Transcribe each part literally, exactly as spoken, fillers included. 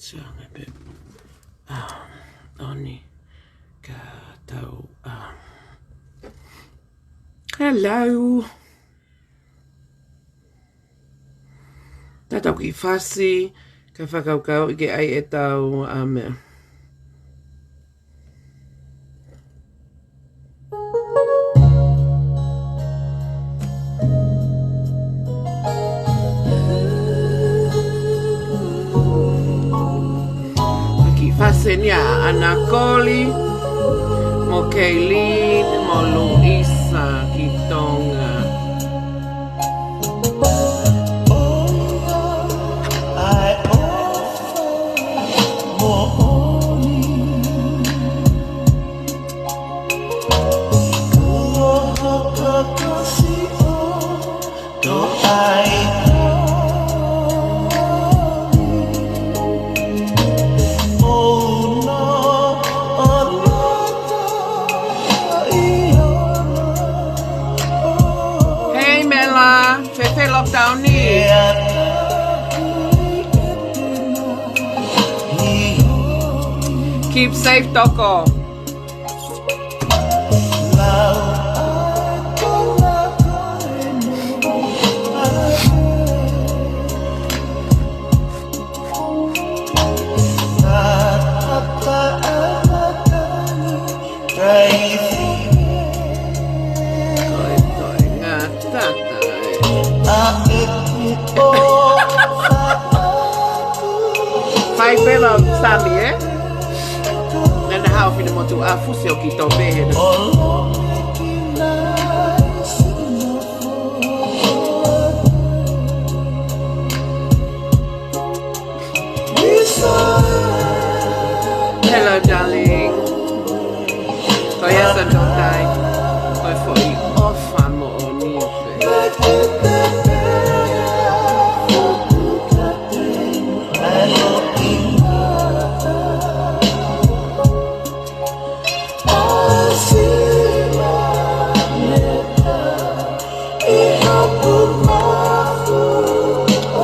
Sio ange pē. ʻA, ʻoni. Ka tau, ʻa. Hello. Tatau ki fasi, ka fakakaukau ʻi ke ʻai ʻetau, ʻa, meʻa. Ki fasi ni ʻa ʻAna Koli, mo Keilini, mo Luisa ki Tonga. Hey, Mela. Fēfē lockdown ni? Keep safe, toko. Ko e toe ngata ʻa e. Fai pē lau Sami, ē? Naʻa na hao finemotuʻa fusi ʻo ki tope he. Hello, darling. Ko ia Santotai. Ko e foʻi ʻofa moʻoni pē.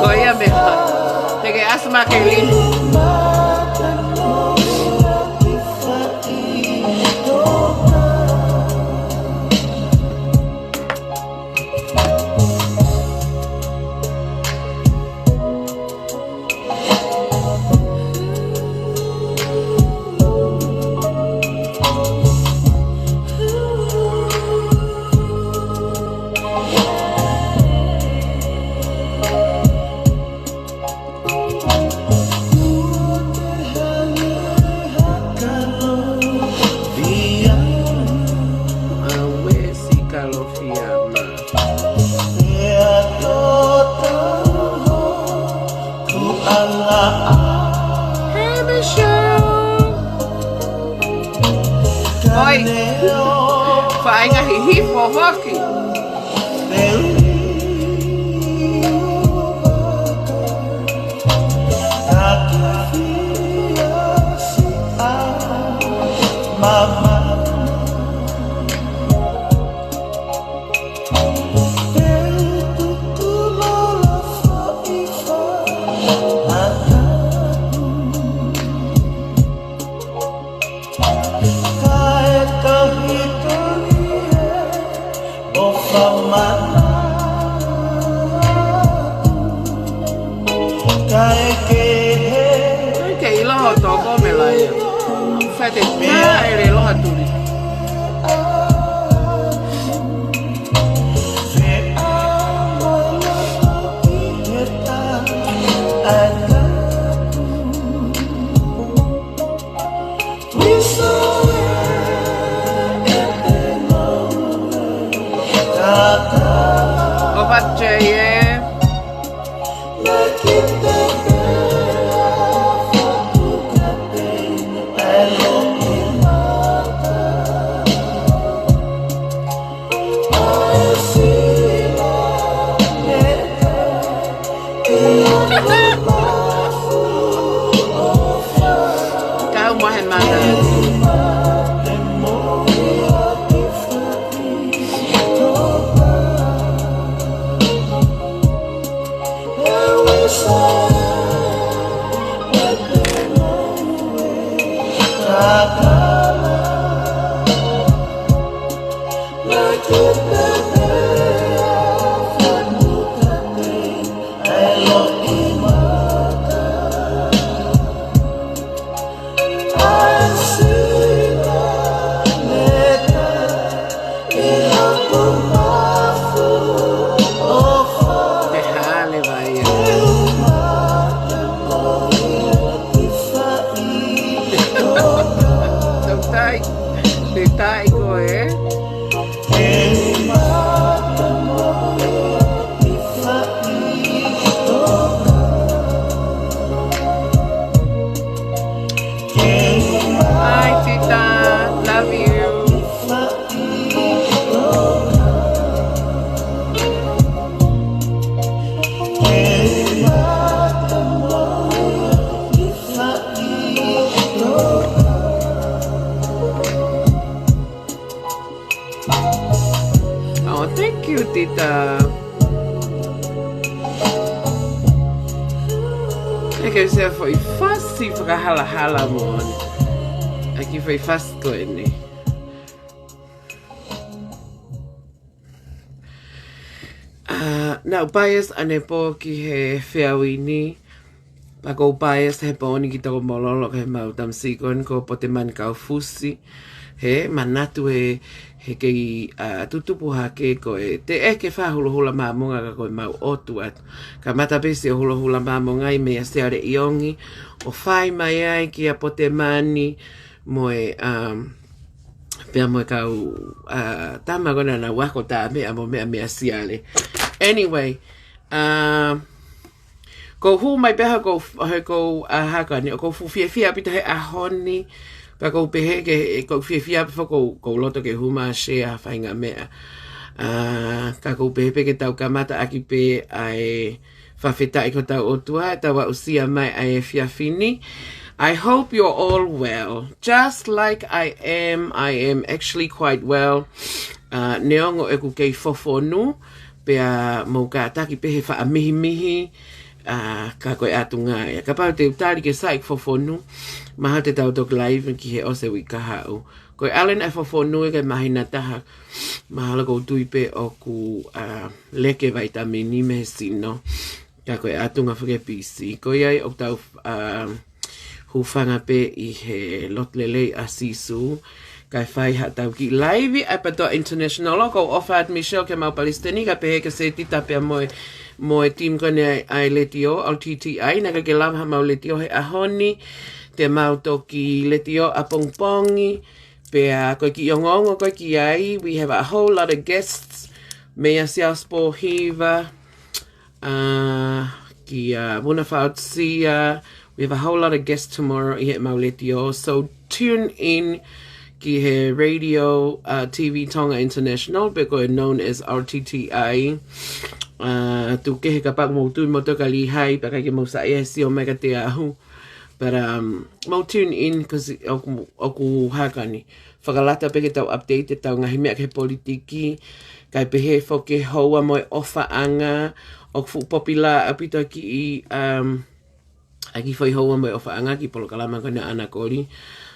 Ko ia meʻa. Te ke ʻasi mai ke linu. Hey, Michelle. Oi. Faʻahinga hihifo foki. Ke ʻilo ho toko me laia. Fete tā e le loha tuli. Opa J, ē. Kau mo he mana. Te hale vai. Tau tai. Te tai ko e. Hi, Tita. Love you. Oh, thank you, Tita. ʻE ke se foʻi fasi fakahalahala moʻoni. ʻA e kiʻi foʻi fasi ko eni. Ah, naʻá ku bias ʻanepō ki he feau ni. Pea ʻoku ou bias he pō ni ki Tokomololo ki heʻemau tamasiʻi ko eni ko Potemani Kaufusi. He manatu he, he kei, ah, tutupu hake ko e teʻeki ke fai ha hulohula Māmonga ka ko ʻemau ʻotu atu. Kamata pē siʻo hulohula Māmonga ʻi Meia Siale ʻIongi ʻo fai mai ai kia Potemani mo e, um, pea mo e kau, ah, tama ko ena naʻa nau ako tā meʻa mo meʻa Meia Siale. Anyway, um, ʻoku ou hū mai pē he ʻoku ou, he ʻoku ou, ah, haka ni, ʻoku ou fuʻu fiefia ʻaupito he ʻaho ni, pea ʻoku ou pehē ke, ʻoku ou fiefia pē foki ʻoku ou, ʻoku ou loto ke hū mai ʻo share ha faʻahinga meʻa. Ah, ka ʻoku ou pehē pē ke tau kamata ʻaki pē ʻa e fakafetaʻi ki hotau ʻOtua, ʻetau aʻusia mai ʻa e efiafi ni. I hope you're all well. Just like I am, I am actually quite well. Ah, neongo ʻeku kei fofonu, pea mou kātaki pē he faʻa mihimihi, ah, ka ko e ʻatunga ia. Kapau te u tali ke sai ʻeku fofonu, mahalo te tau toki live ki he ʻosi e uike kahaʻu. Ko e ʻalu ʻa e fofonu ʻi he māhina ʻe taha, mahalo ʻoku ou tui pē ʻoku, ah, leke vaitamini mei he sino. Ka ko e ʻatunga foki e pisi. Ko ia ai ʻoku tau, ah, hūfanga pē ʻi he lotu lelei ʻa Sīsū. Kae fai haʻatau kiʻi live ʻi ʻApiatoa International, ʻoku ou ʻofa atu Michelle ke mau palesiteni, kae pehē kia Setita pea mo e, mo e team ko eni ʻa e letiō, R T T I, naʻe ʻikai ke lava haʻamau letiō he ʻaho ni, te mau toki letiō ʻapongipongi, pea ko e kiʻi ongoongo ko ē ki ai, we have a whole lot of guests, Meia Siaosi Pōhiva, ah, kia Vuna Faʻautusia. We have a whole lot of guests tomorrow ʻi heʻemau letiō. So tune in ki he radio, ah, T V Tonga International, pe ko e known as R T T I. Ah, tuku kehe kapau ʻoku mou tui moutolu kia Lihai, pea ʻikai ke mou saiʻia he sio mai kiate au. But, um, mou tune in, 'cause ʻoku, ʻoku haka ni. Fakalata pē ke tau update ʻetau ngaahi meʻa ki he politiki, kae pehē foki ki he houa mo e ʻofaʻanga, ʻoku fuʻu popular ʻaupito kiʻi, um, ʻa e kiʻi foʻi houa mo e ʻofaʻanga ki he polokalama ko ena ʻa ʻAna Koli.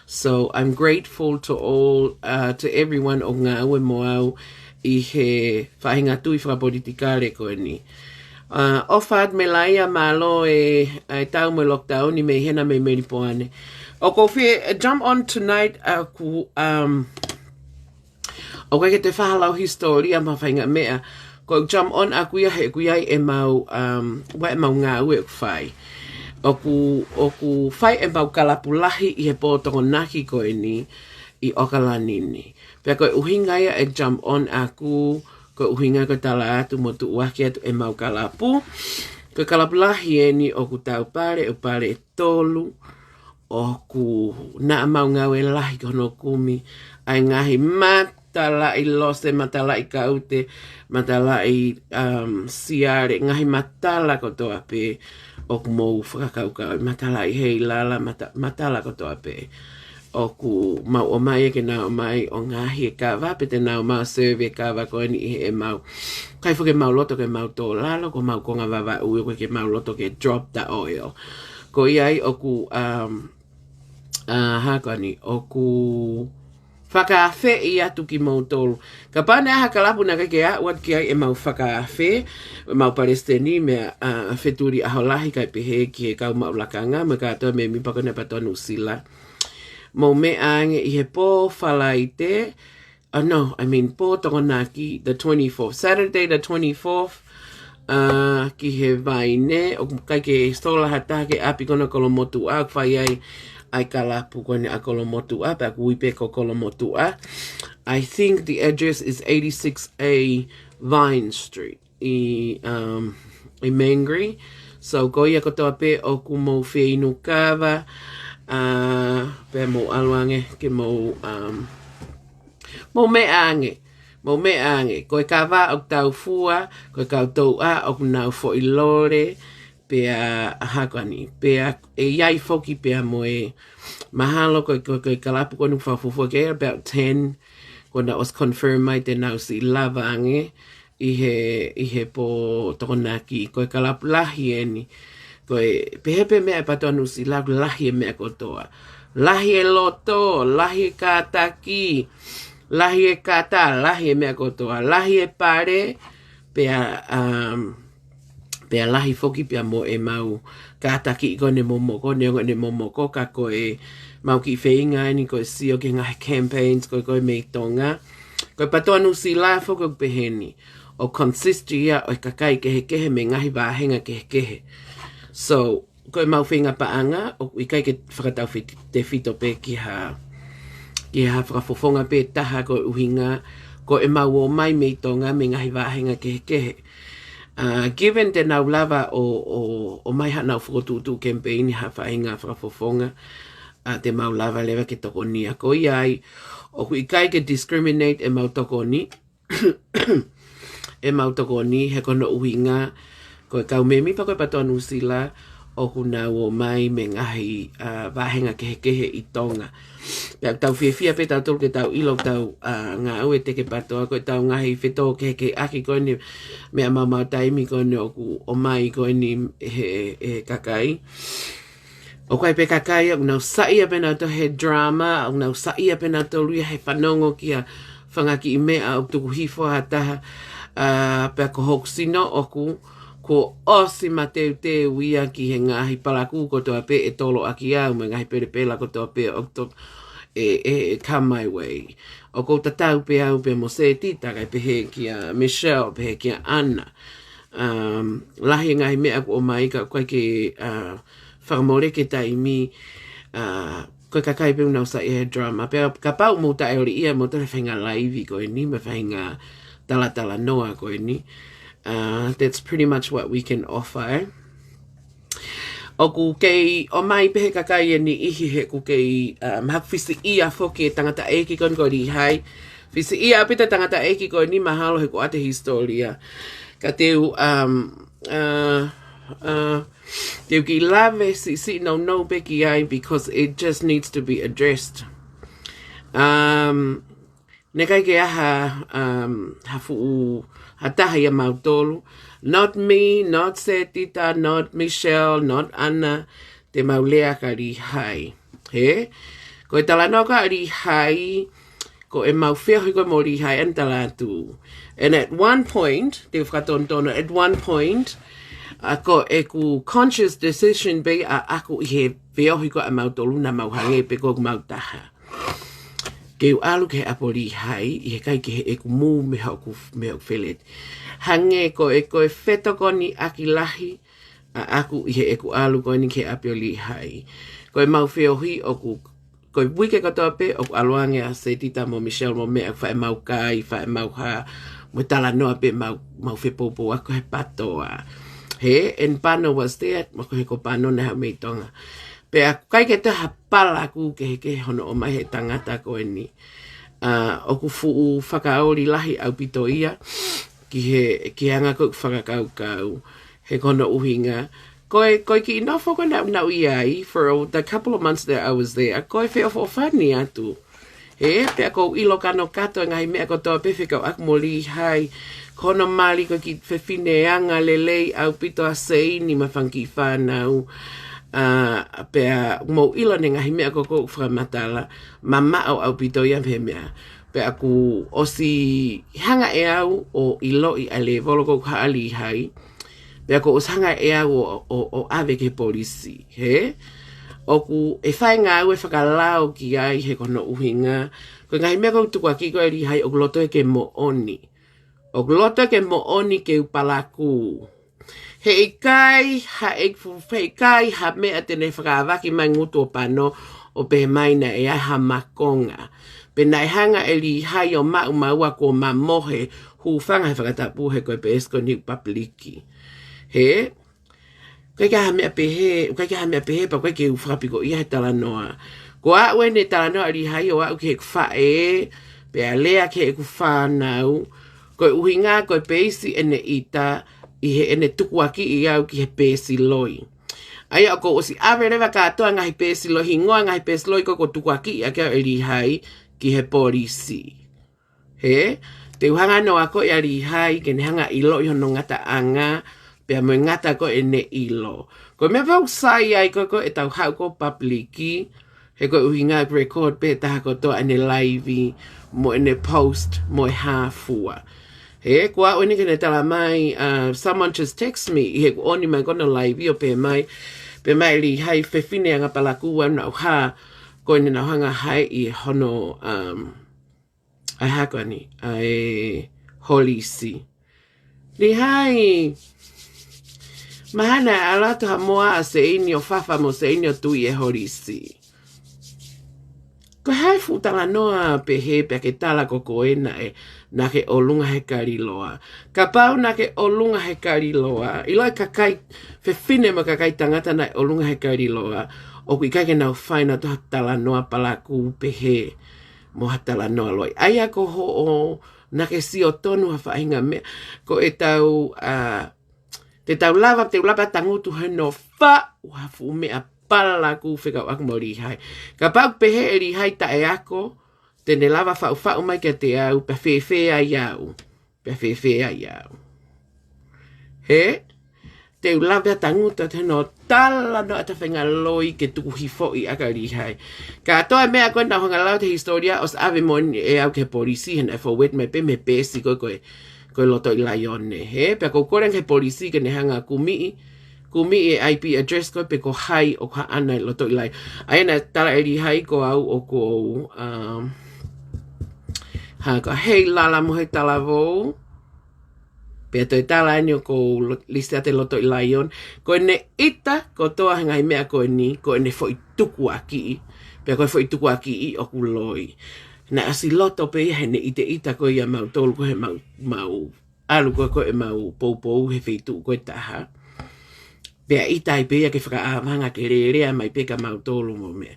So I'm grateful to all, uh, to everyone ʻoku ngāue mo au ʻi he faʻahinga tui fakapolitikale ko eni. Uh, ʻofa atu Melaia, mālō e, e tau mo e lockdown ni mei hena mei Melipoane. ʻOku ou fie, uh, jump on tonight, ʻa ʻeku, um, ʻoku ʻikai ke toe fai ha lau hisitōlia mo ha faʻahinga meʻa. ʻOku ou jump on ʻaʻaku ia he ʻoku ʻi ai ʻemau, um, ʻa ʻemau ngāue ʻoku fai. ʻOku, ʻoku fai ʻemau kalapu lahi ʻi he pō Tokonaki ko eni ʻi ʻOkalani ni. Pea ko e ʻuhinga ia e jump on ʻaʻaku, ko e ʻuhinga ko e tala atu mo tuʻuaki atu ʻemau kalapu. Ko e kalapu lahi eni ʻoku tau pale, ʻoku pale ʻe tolu, ʻoku naʻa mau ngāue lahi ki hono kumi ʻa e ngaahi matalaʻi lose, matalaʻi kaute, matalaʻi, um, siale, ngaahi matala kotoa pē ʻoku mou fakakaukau, matalaʻi heilala, mata-, matala kotoa pē. ʻOku mau ʻomai ke nau ō mai ʻo ngaohi e kava, pe te nau ō mai ʻo serve e kava ko eni ʻi heʻemau. ʻIkai foki ke mau loto ke mau tō lalo, ko ʻemau konga Vavaʻu, ʻoku ʻikai ke mau loto ke drop the oil. Ko ia ai ʻoku, um, ʻa, hā ko eni, ʻoku fakaafeʻi atu kimoutolu. Kapau naʻe ʻi ai ha kalapu naʻe ʻikai ke aʻu atu ki ai ʻemau fakaafe, ʻemau palesiteni mei he, ʻa, Fetuli ʻAho Lahi kae pehē ki he kau maʻu lakanga, mo e kātoa mēmipa ko eni ʻa e PTOA Nuʻusila. Mou meʻa ange ʻi he pō Falaite, uh, no, I mean, pō Tokonaki, the twenty-fourth, Saturday the twenty-fourth, ʻa, ki he Vaine, ʻoku ʻikai ke sola ha taha ki he ʻapi ko ena Kolomotuʻa, ʻoku fai ai ʻa e kalapu ko eni ʻa Kolomotuʻa, pea ʻoku ui pē ko Kolomotuʻa. I think the address is eighty-six A Vine Street ʻi, um, ʻi Mangere. So, ko ia kotoa pē ʻoku mou feinukava, ʻa, pea mou ʻalu ange ke mou, um, mou meʻa ange, mou meʻa ange. Ko e kava ʻoku tau fua, ko e kau touʻa ʻoku nau foʻi lole, pea ʻa, hā ko eni, pea ʻe ʻi ai foki pea mo e mahalo ko e, ko e, ko e kalapu ko eni ʻoku fakafuofua ki ai about ten, ko ena ʻosi confirm mai te nau siʻi lava ange ʻi he, ʻi he pō Tokonaki, ko e kalapu lahi eni. Ko e, pehē pē meʻa ʻa e PTOA Nuʻusila, lahi e meʻa kotoa. Lahi e loto, lahi e kātaki, lahi e kata, lahi e meʻa kotoa, lahi e pale, pea, um, pea lahi foki pea mo ʻemau kātaki ko eni momoko, neongo ʻene momoko ka ko ʻemau kiʻi feinga eni ko e sio ki he ngaahi campaigns ko ē ko ē mei Tonga. Ko e PTOA Nuʻusila foki ʻoku pehē ni, ʻoku consist ia ʻo e kakai kehekehe mei he ngaahi vāhenga kehekehe. So, ko ʻemau feinga paʻanga, ʻoku ʻikai ke fakatautefito pē ki ha, ki ha fakafofonga pē taha koeʻuhinga, ko ʻemau ō mai mei Tonga mei he ngaahi vāhenga kehekehe. ʻA, given te nau lava ʻo, ʻo, ʻomai haʻanau fokotuʻutuʻu campaign ʻi ha faʻahinga fakafofonga, ʻa, te mau lava leva ke tokonia. Ko ia ai, ʻoku ʻikai ke discriminate ʻemau tokoni, ʻemau tokoni, he ko hono ʻuhinga, ko e kau mēmipa ko ē ʻa e PTOA Nuʻusila, ʻoku nau ō mai mei he ngaahi, ʻa, vāhenga kehekehe ʻi Tonga. Pea ʻoku tau fiefia pē tautolu ke tau ʻilo ʻoku tau, ʻa, ngāue tekepato, ko ʻetau ngaahi fetōkehekeheʻaki ko eni, meʻa maumau taimi ko eni ʻoku ō mai ko eni he, he kakai. ʻOku ʻi ai pē kakai ʻoku nau saiʻia pē nautolu he drama, ʻoku nau saiʻia pē nautolu ia he fanongo ki ha fanga kiʻi meʻa ʻoku tuku hifo ha taha, ʻa, pea ko hoku sino ʻoku, kuo ʻosi mateuteu ia ki he ngaahi palakū kotoa pē ʻe toloʻaki au, mo e ngaahi pelepela kotoa pē ʻoku to-, ʻe, ʻe, ʻe come my way. ʻOku ou tatau pē au pea mo Setita kae pehē kia Michelle, pehē kia ʻAna. Um, lahi e ngaahi meʻa ʻoku ō mai ka ʻoku ʻikai ke, ʻa, fakamoleki e taimi, ʻa, ko e kakai pē ʻoku nau saiʻia he drama. Pea kapau mou taʻeoliʻia mo e faʻahinga laivi ko eni, mo e faʻahinga talatalanoa ko eni. Uh, that's pretty much what we can offer. ʻOku kei ō mai pē he kakai ʻe niʻihi he ʻoku kei, um, haku fisiʻia foki e tangataʻeiki ko eni ko Lihai. Fisiʻia ʻaupito e tangataʻeiki ko eni mahalo he ʻoku ʻoatu e hisitōlia. Ka te u, um, uh, uh, te u kiʻi lave siʻisiʻi nounou pē ki ai because it just needs to be addressed. Um, naʻe ʻikai ke ʻi ai ha, um, ha fuʻu, ha taha ʻia mautolu. Not me, not Setita, not Michelle, not ʻAna, te mau lea kia Lihai. He? Ko e talanoa kia Lihai, ko ʻemau feohi ko ē mo Lihai ʻa e tala atu. And at one point, te u fakatonutonu, at one point, ʻa, ko ʻeku conscious decision pē ʻaʻaku ʻi he feohi ko ē ʻa mautolu naʻa mau hangē pē ko ʻemau taha. Ke u ʻalu ki he ʻapi ʻo Lihai, ʻi he ʻikai ke he ʻeku mou mei hoku, mei hoku feleti. Hangē ko e, ko e fetokoniʻaki lahi ʻaʻaku ʻi he ʻeku ʻalu ko eni ki he ʻapi ʻo Lihai. Ko ʻemau feohi ʻoku, ko e uike kotoa pē ʻoku ʻalu ange ʻa Setita mo Michelle mo meʻa fai ʻemau kai, fai ʻemau hā, mo talanoa pē mau, mau fepoupouaki he PTOA. He, and Pano was there, mo ko e ko Pano naʻe haʻu mei Tonga. Pea ʻikai ke toe ha palakū kehekehe hono ʻomai he tangata ko eni. ʻA, ʻoku fuʻu fakaoli lahi ʻaupito ia ki he, ki he anga ko ē ʻeku fakakaukau. He ko hono ʻuhinga, ko e, ko e kiʻi nofo ko ē naʻa, naʻa ku ʻi ai, for the couple of months that I was there, ko e feʻofoʻofani atu. He, pea ʻoku ou ʻilo kanokato e ngaahi meʻa kotoa pē fekauʻaki mo Lihai. Ko hono mali ko e kiʻi fefine angalelei ʻaupito ʻa Seini mo e fanga kiʻi fānau. ʻA, pea mou ʻilo ʻene ngaahi meʻa ko ē ʻoku fakamatala, mamaʻo ʻaupito ia he meʻa. Pea ʻoku ʻosi hanga ʻe au ʻo ʻiloʻi ʻa e lēvolo ko ē ʻoku haʻa Lihai. Pea ʻoku ʻosi hanga ʻe au ʻo, ʻo, ʻo ʻave ki he polisi, hē? ʻOku ʻi ai e ngāue fakalao ki ai he ko hono ʻuhinga. Ko e ngaahi meʻa ko ē ʻoku tukuakiʻi ko ē ʻe Lihai ʻoku loto ia ke moʻoni. ʻOku loto ia ke moʻoni ke u palakū. Heʻikai ha ʻeku fu-, heʻikai ha meʻa te ne fakaavaki mai ngutu ʻo pano ʻo pehē mai naʻe ʻi ai ha makonga. Pe naʻe hanga ʻe Lihai ʻo maʻu maua kuo mamohe, hūfanga he fakatapu he ko e peesi ko eni ʻoku papiliki. Hē? ʻIkai ke ʻi ai ha meʻa pehē, ʻikai ke ʻi ai ha meʻa pehē pea ʻikai ke u fakapikoʻia he talanoa. Ko au ʻene talanoa ʻa Lihai ʻo aʻu ki heʻeku faʻē, pea lea ki heʻeku fānau, ko e ʻuhinga ko e peesi ʻene ʻita ʻi heʻene tukuakiʻi au ki he peesi loi. ʻA ia ʻoku ou ʻosi ʻave leva kātoa ngaahi peesi loi, hingoa ngaahi peesi loi ko ē ʻoku tukuakiʻi ʻaki au ʻe Lihai ki he polisi. Hē? Te u hanga ʻo akoʻi ʻa Lihai ke ne hanga ʻo ʻiloʻi hono ngataʻanga, pea mo e ngata ko ē ʻene ʻilo. Ko e meʻa pē ʻoku sai ai ko ē, ko ʻetau haʻu ko ē ʻo papiliki, he ko e ʻuhinga ʻeku record pē taha kotoa ʻene laivi, mo ʻene post, mo e hā fua. Hē, ko au eni ke ne tala mai, uh, someone just text me, ʻi heʻeku ʻoni mai ko ē hono laivi ʻo pehē mai, pehē mai Lihai fefine anga palakū ʻa naʻa u hā, ko ʻene naʻa u hanga ʻo haʻi hono, um, ʻa e hā ko eni, ʻa e holisi. Lihai, mahalo naʻe ʻalu atu ha moa ʻa Seini ʻo fafa mo Seini ʻo tui e holisi. Ko e hā e fuʻu talanoa pehē pea ke tala ko koe naʻe, naʻa ke ʻolunga he kaliloa. Kapau naʻa ke ʻolunga he kaliloa, ʻiloʻi e kakai fefine mo e kakai tangata naʻe ʻolunga he kaliloa, ʻoku ʻikai ke nau fai nautolu ha talanoa palakū pehē mo ha talanoa loi. ʻA ia ko hoʻo, naʻa ke sio tonu ha faʻahinga meʻa, ko ʻetau, ʻa, te tau lava, te u lava tangutu he nofo ʻo ha fuʻu meʻa palakū fekauʻaki mo Lihai. Kapau ʻoku pehē ʻe Lihai taʻeako, te ne lava faʻufaʻu mai kiate au, pea fēfē ai au. Pea fēfē ai au. Hē? Te u lava tangutu atu he nofo talanoa ʻa e faʻahinga loi ke tuku hifoʻi ʻaki ʻa Lihai. Kātoa e meʻa ko ē naʻa ku hanga ʻo lau he hisitōlia ʻosi ʻave moʻoni ʻe au ki he polisi he naʻe forward mai pē mei he peesi ko ē ko e, ko e Lotoʻi Laione. Hē? Pea ʻoku ou kole ki he polisi ke ne hanga ʻo kumiʻi, kumiʻi e I P address ko ē pe ko hai ʻoku haʻana e Lotoʻi Laione. ʻA ia naʻe tala ʻe Lihai ko au ʻoku ou, um, hā ko ē hei lala mo e talavou. Pea toe tala eni ʻoku ou lo-, lisi atu e Lotoʻi Laione. Ko ʻene ʻita kotoa he ngaahi meʻa ko eni, ko ʻene foʻi tukuakiʻi. Pea ko e foʻi tukuakiʻi ʻoku loi. Naʻe ʻosi loto pē ia heʻene ʻiteʻita ko ia ʻa mautolu ko ē he mau, mau ʻalu ko ē ko ē ʻemau poupou he feituʻu ko ē ʻe taha. Pea ʻita ai pē ia ke fakaʻāvanga ke lelea mai pē kia mautolu mo e meʻa.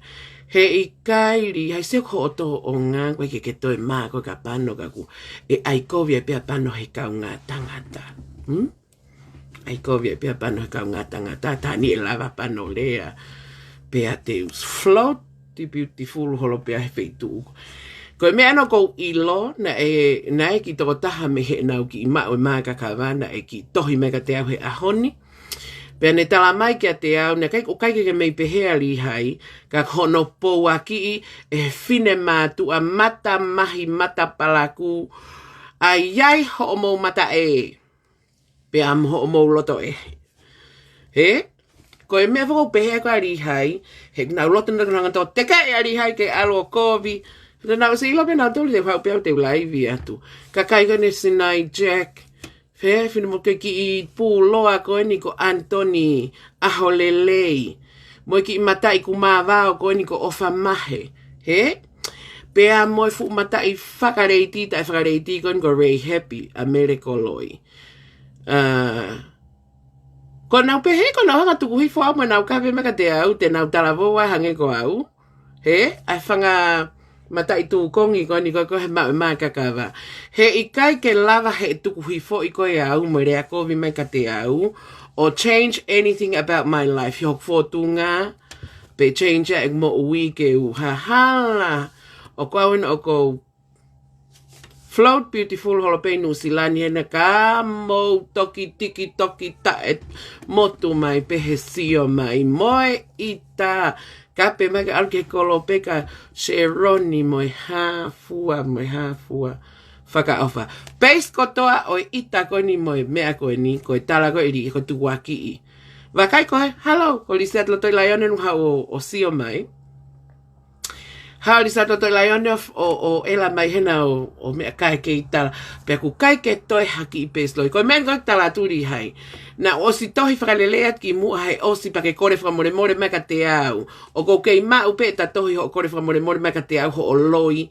Heʻikai Lihai, sio ki hoʻo tōʻonga, ʻoku ʻikai ke ke toe mā koe kia Pano ka ʻoku ʻe ʻai kovi ai pē ʻa Pano he kaungā tangata. Hmm? ʻAi kovi ai pē ʻa Pano he kaungā tangata, tā ni ʻe lava Pano lea. Pea te u float, ti beautiful holo pē ia he feituʻu. Ko e meʻa naʻa ku ʻilo, naʻe, naʻe kiʻi tokotaha mei heʻenau kiʻi maʻu e mā kakava, naʻe kiʻi tohi mai kiate au he ʻaho ni. Pea ne tala mai kiate au, naʻe ʻikai, ʻoku ʻikai ke ke mei pehē ʻa Lihai, ka ko hono pouakiʻi ʻe he finemātuʻa mata mahi mata palakū, ʻa ia ʻi hoʻomou mata ē, pea mo hoʻomou loto ē. Hē? Ko e meʻa foki ʻoku pehē ko ē ʻa Lihai, he naʻa ku loto naʻa ku hanga ʻo teke ʻa Lihai ke ʻalu ʻo kovi. Naʻa ku ʻosi ʻilo pē naʻa ku tolu te u haʻu pē au te u laivi atu. Kakai ko eni Sinai Jack, hē, fine mo e kiʻi pūloa ko eni ko Anthony ʻAholelei. Mo e kiʻi mataʻi kumavao ko eni ko ʻOfa Mahe. Hē? Pea mo e fuʻu mataʻi fakaleiti, taʻe fakaleiti ko eni ko Ray Happy, ʻa Mele Koloi. ʻA, ko ʻenau pehē, ko ʻenau hanga ʻo tuku hifo au mo ʻenau kave mai kiate au, te nau talavou ai hangē ko au. Hē, ʻa e fanga mataʻi tūkongi ko eni ko ē ko ē he maʻu e mā kakava. Heʻikai ke lava heʻe tuku hifoʻi koe ʻe au mo e lea kovi mai kiate au, or change anything about my life, ʻi hoku fōtunga, pe change ʻa ʻeku moʻui ke u hahala. ʻOku ou ʻi heni ʻoku ou Float Beautiful Hall of Fame Nuʻusila ni hena, ka mou toki tiki toki taʻe motu mai pē he sio mai mo e ʻita. Ka pē mai ke ʻalu ki he kolo pē ka Sheroni mo e hā fua, mo e hā fua. Fakaʻofa. Peisi kotoa ʻo e ʻita ko eni mo e meʻa ko eni, ko e tala ko ē ʻi he ko tukuakiʻi. Vakai ko e, hello, ko Lisa Loto ʻi Laione nu hau ʻo, ʻo sio mai. Hau Lisa Loto ʻi Laione ʻo, ʻo, ʻo ʻela mai hena ʻo, ʻo meʻa kae kei tala. Pea ʻoku ʻikai ke toe haki ʻi peisi Loi. Ko e meʻa ko e tala atu Lihai. Naʻa ku ʻosi tohi fakalelei atu kimuʻa he ʻosi pea ke kole fakamolemole mai kiate au. ʻOku ou kei maʻu pē ʻeta tohi hoʻo kole fakamolemole mai kiate au hoʻo loi.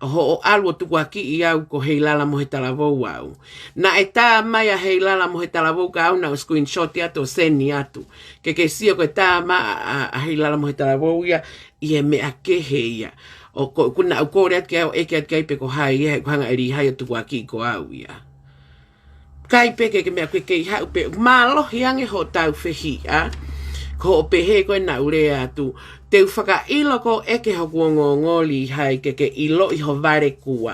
Hoʻo ʻalu ʻo tukuakiʻi au ko Heilala mo Hetalavou au. Naʻe tā mai ʻa Heilala mo Hetalavou ka au naʻa ku screenshot atu ʻo send atu. Ke ke sio ko e tā mai ʻa, ʻa, ʻa Heilala mo Hetalavou ia ʻi he meʻa kehe ia. ʻO ko, ʻoku naʻa ku kole atu ke au ʻeke atu ki ai pe ko hai ia, he ʻoku hanga ʻe Lihai ʻo tukuakiʻi ko au ia. ʻIkai pē ke, ke meʻa ke kei haʻu pē, mālohi ange hoʻo tau fehiʻa, ko hoʻo pehē ko ē naʻa ku lea atu, te u fakaʻilo ko e ʻeke hoku ongoongo Lihai ke ke ʻiloʻi ho vale kuo.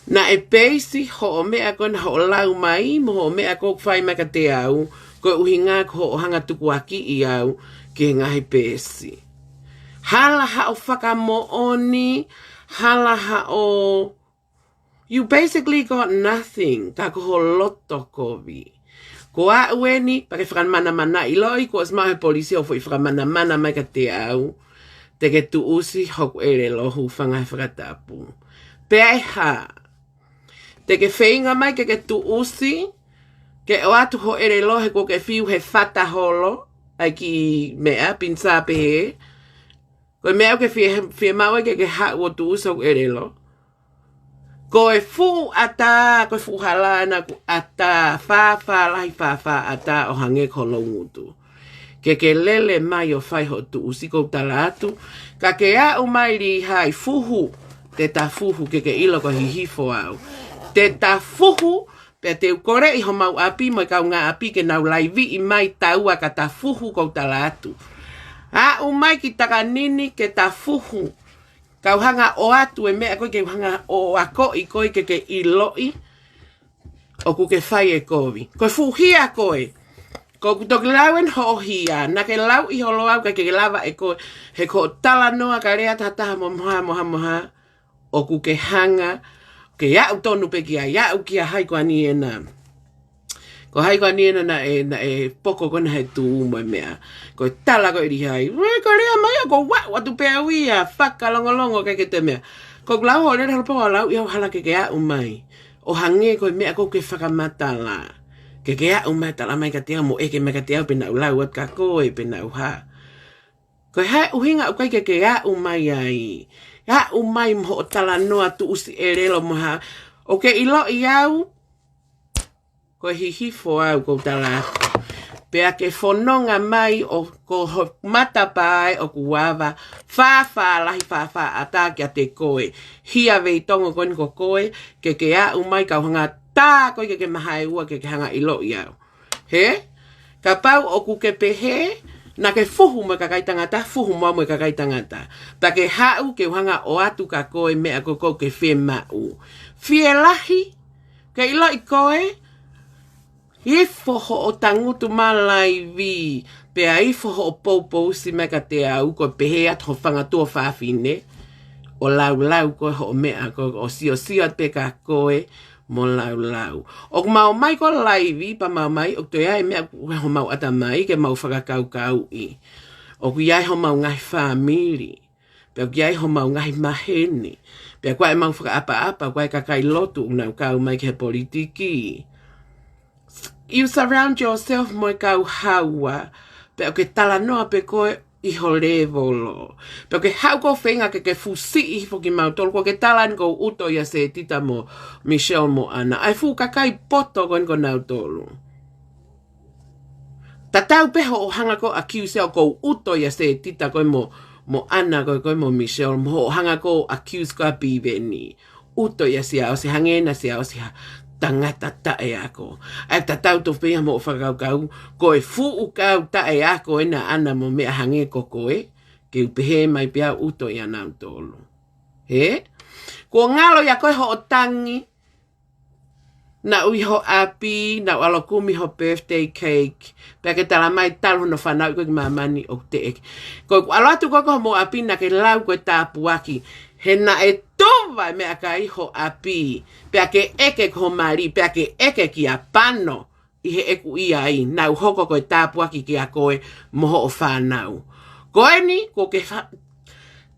Naʻe peisi hoʻo meʻa ko ena hoʻo lau mai, mo hoʻo meʻa ko ē ʻoku fai mai kiate au, ko e ʻuhinga ko hoʻo hanga tukuakiʻi au ki he ngaahi peisi. Hala haʻo fakamoʻoni, hala haʻo You basically got nothing, ka ko ho loto kovi. Ko au eni, pea ke fakamanamana ʻiloʻi, kuo ʻosi maʻu he polisi ʻo foʻi fakamanamana mai kiate au, te ke tuʻusi hoku ʻelelo, hūfanga he fakatapu. Pea ʻe hā, te ke feinga mai ke ke tuʻusi, ke ʻoatu ho ʻelelo he kuo ke fiu he fata holo, ʻai ki meʻa, pinisā pehē. Ko e meʻa ʻoku ke fie, fiemaʻu ai ke ke haʻu ʻo tuʻusi hoku ʻelelo. Ko e fuʻu ʻatā, ko e fuʻu hala ena ʻoku ʻatā, fāfā lahi fāfā ʻatā ʻo hangē ko ho loungutu. Ke ke lele mai ʻo fai hoʻo tuʻusi kou tala atu. Ka ke aʻu mai Lihai fuhu, te ta fuhu ke ke ʻilo ko e hihifo au. Te ta fuhu, pea te u koleʻi homau ʻapi mo e kaungāʻapi ke nau laiviʻi mai taua ka ta fuhu kou tala atu. Aʻu mai ki Takanini ke ta fuhu. Kau hanga ʻoatu e meʻa ko ē ke u hanga ʻo akoʻi koe ke ke ʻiloʻi. ʻOku ke fai e kovi. Ko e fuʻu hia koe. Ko ʻeku toki lau eni hoʻo hia. Naʻa ke lau ʻi holo au ka ke lava ʻe koe. He ko hoʻo talanoa ka lea tahataha mo moha, moha, moha. ʻOku ke hanga. Ke aʻu tonu pē ki ai. Aʻu kia hai ko ani ena. Ko hai ko ani ena naʻe, naʻe poko ko ena he tū mo e meʻa. Ko e tala ko ē Lihai. Ue ko lea mai ʻoku ou aʻu atu pē au ia. Fakalongolongo ke ke te meʻa. Ko ʻeku lau hoʻo lea holo pē ʻo lau ia hala ke ke aʻu mai. ʻO hangē ko e meʻa kou ke fakamatala. Ke ke aʻu mai tala mai kiate au mo ʻeke mai kiate au pe naʻa ku lau atu kia koe pe naʻa ku hā. Ko e hā e ʻuhinga ʻoku ʻikai ke ke aʻu mai ai. Aʻu mai mo hoʻo talanoa tuʻusi ʻelelo mo hā. ʻOku ke ʻiloʻi au. Ko e hihifo au kou tala atu. Pea ke fononga mai ʻo ko ho matapā ē ʻoku ava. Fāfā lahi fāfā ʻatā kiate koe. Hia vei tongo ko eni ko koe. Ke ke aʻu mai kau hanga tā koe ke ke mahae ua ke ke hanga ʻiloʻi au. He? Kapau ʻoku ke pehē, naʻa ke fuhu mo e kakai tangata, fuhu mo au mo e kakai tangata. Pea ke haʻu ke u hanga ʻoatu kia koe meʻa ko ē kou ke fiemaʻu. Fielahi, ke ʻiloʻi koe, ifo hoʻo tangutu ma laivi, pea ifo hoʻo poupousi mai kiate au, ko e pehē atu ho fanga tuofāfine, ʻo laulau ko ē hoʻo meʻa ko ē ʻo siosio atu pē kia koe, mo laulau. ʻOku mau ō mai ko e laivi, pea mau ō mai, ʻoku toe ʻi ai e meʻa ʻoku ʻi homau ʻatamai, ke mau fakakaukauʻi. ʻOku ʻi ai homau ngaahi fāmili. Pea ʻoku ʻi ai homau ngaahi maheni. Pea ko e mau fakaʻapaʻapa, ko e kakai lotu, ʻoku nau kau mai ki he politiki. You surround yourself mo e kau haua. Pea ʻoku ke talanoa pē koe, ʻi ho lēvolo. Pea ʻoku ke haʻu kou feinga ke ke fusiʻi hifo kimautolu, ko e ke tala eni kou ʻuto ʻia Setita mo Michelle mo ʻAna. ʻAi fuʻu kakai poto ko eni ko nautolu. Tatau pē hoʻo hanga kou accuse au kou ʻuto ʻia Setita ko ē mo, mo ʻAna ko ē ko ē mo Michelle, mo hoʻo hanga kou accuse ko ē ʻa Piveni. ʻUto ʻia Siaosi, hangē na Siaosi ha tangata taʻeako. ʻAi tatau tofu pē ia mo hoʻo fakakaukau, ko e fuʻu kau taʻeako ena ʻAna mo meʻa hangē ko koe, ke u pehē mai pē au ʻuto ʻia nautolu. He? Kuo ngalo ia ko e hoʻo tangi, naʻa ku ʻi ho ʻapi, naʻa ku ʻalu ʻo kumi ho birthday cake. Pea ke tala mai talu hono fanauʻi koe ki māmani ʻoku teʻeki. Ko ʻeku ʻalu atu ko ē ki homou ʻapi naʻa ke lau ko e tāpuaki. He naʻe tuva e meʻakai ho ʻapi. Pea ke ʻeke ki ho mali, pea ke ʻeke kia Pano. ʻI heʻeku ʻi ai, naʻa ku hoko ko e tāpuaki kia koe mo hoʻo fānau. Ko eni, ko ke fa-,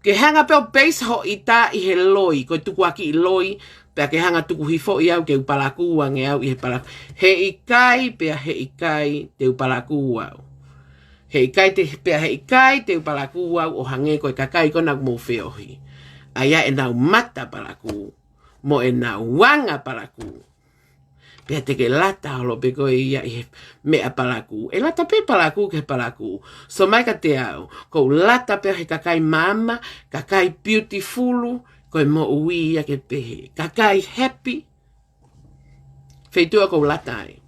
ke hanga pē ʻo base hoʻo ʻita ʻi he loi, ko e tukuakiʻi loi, pea ke hanga tuku hifo ʻi au ke u palakū ange au ʻi he palakū. Heʻikai, pea heʻikai te u palakū au. Heʻikai te, pea heʻikai te u palakū au ʻo hangē ko e kakai ko ena ʻoku mou feohi. ʻA ia ʻenau mata palakū, mo ʻenau anga palakū. Pea te ke lata holo pē koe ia ʻi he meʻa palakū. ʻE lata pē palakū ki he palakū. So mai ka te au, ko u lata pē he kakai maama, kakai beautiful, ko e moʻui ia ke pehē. Kakai happy, feituʻu ko u lata ai.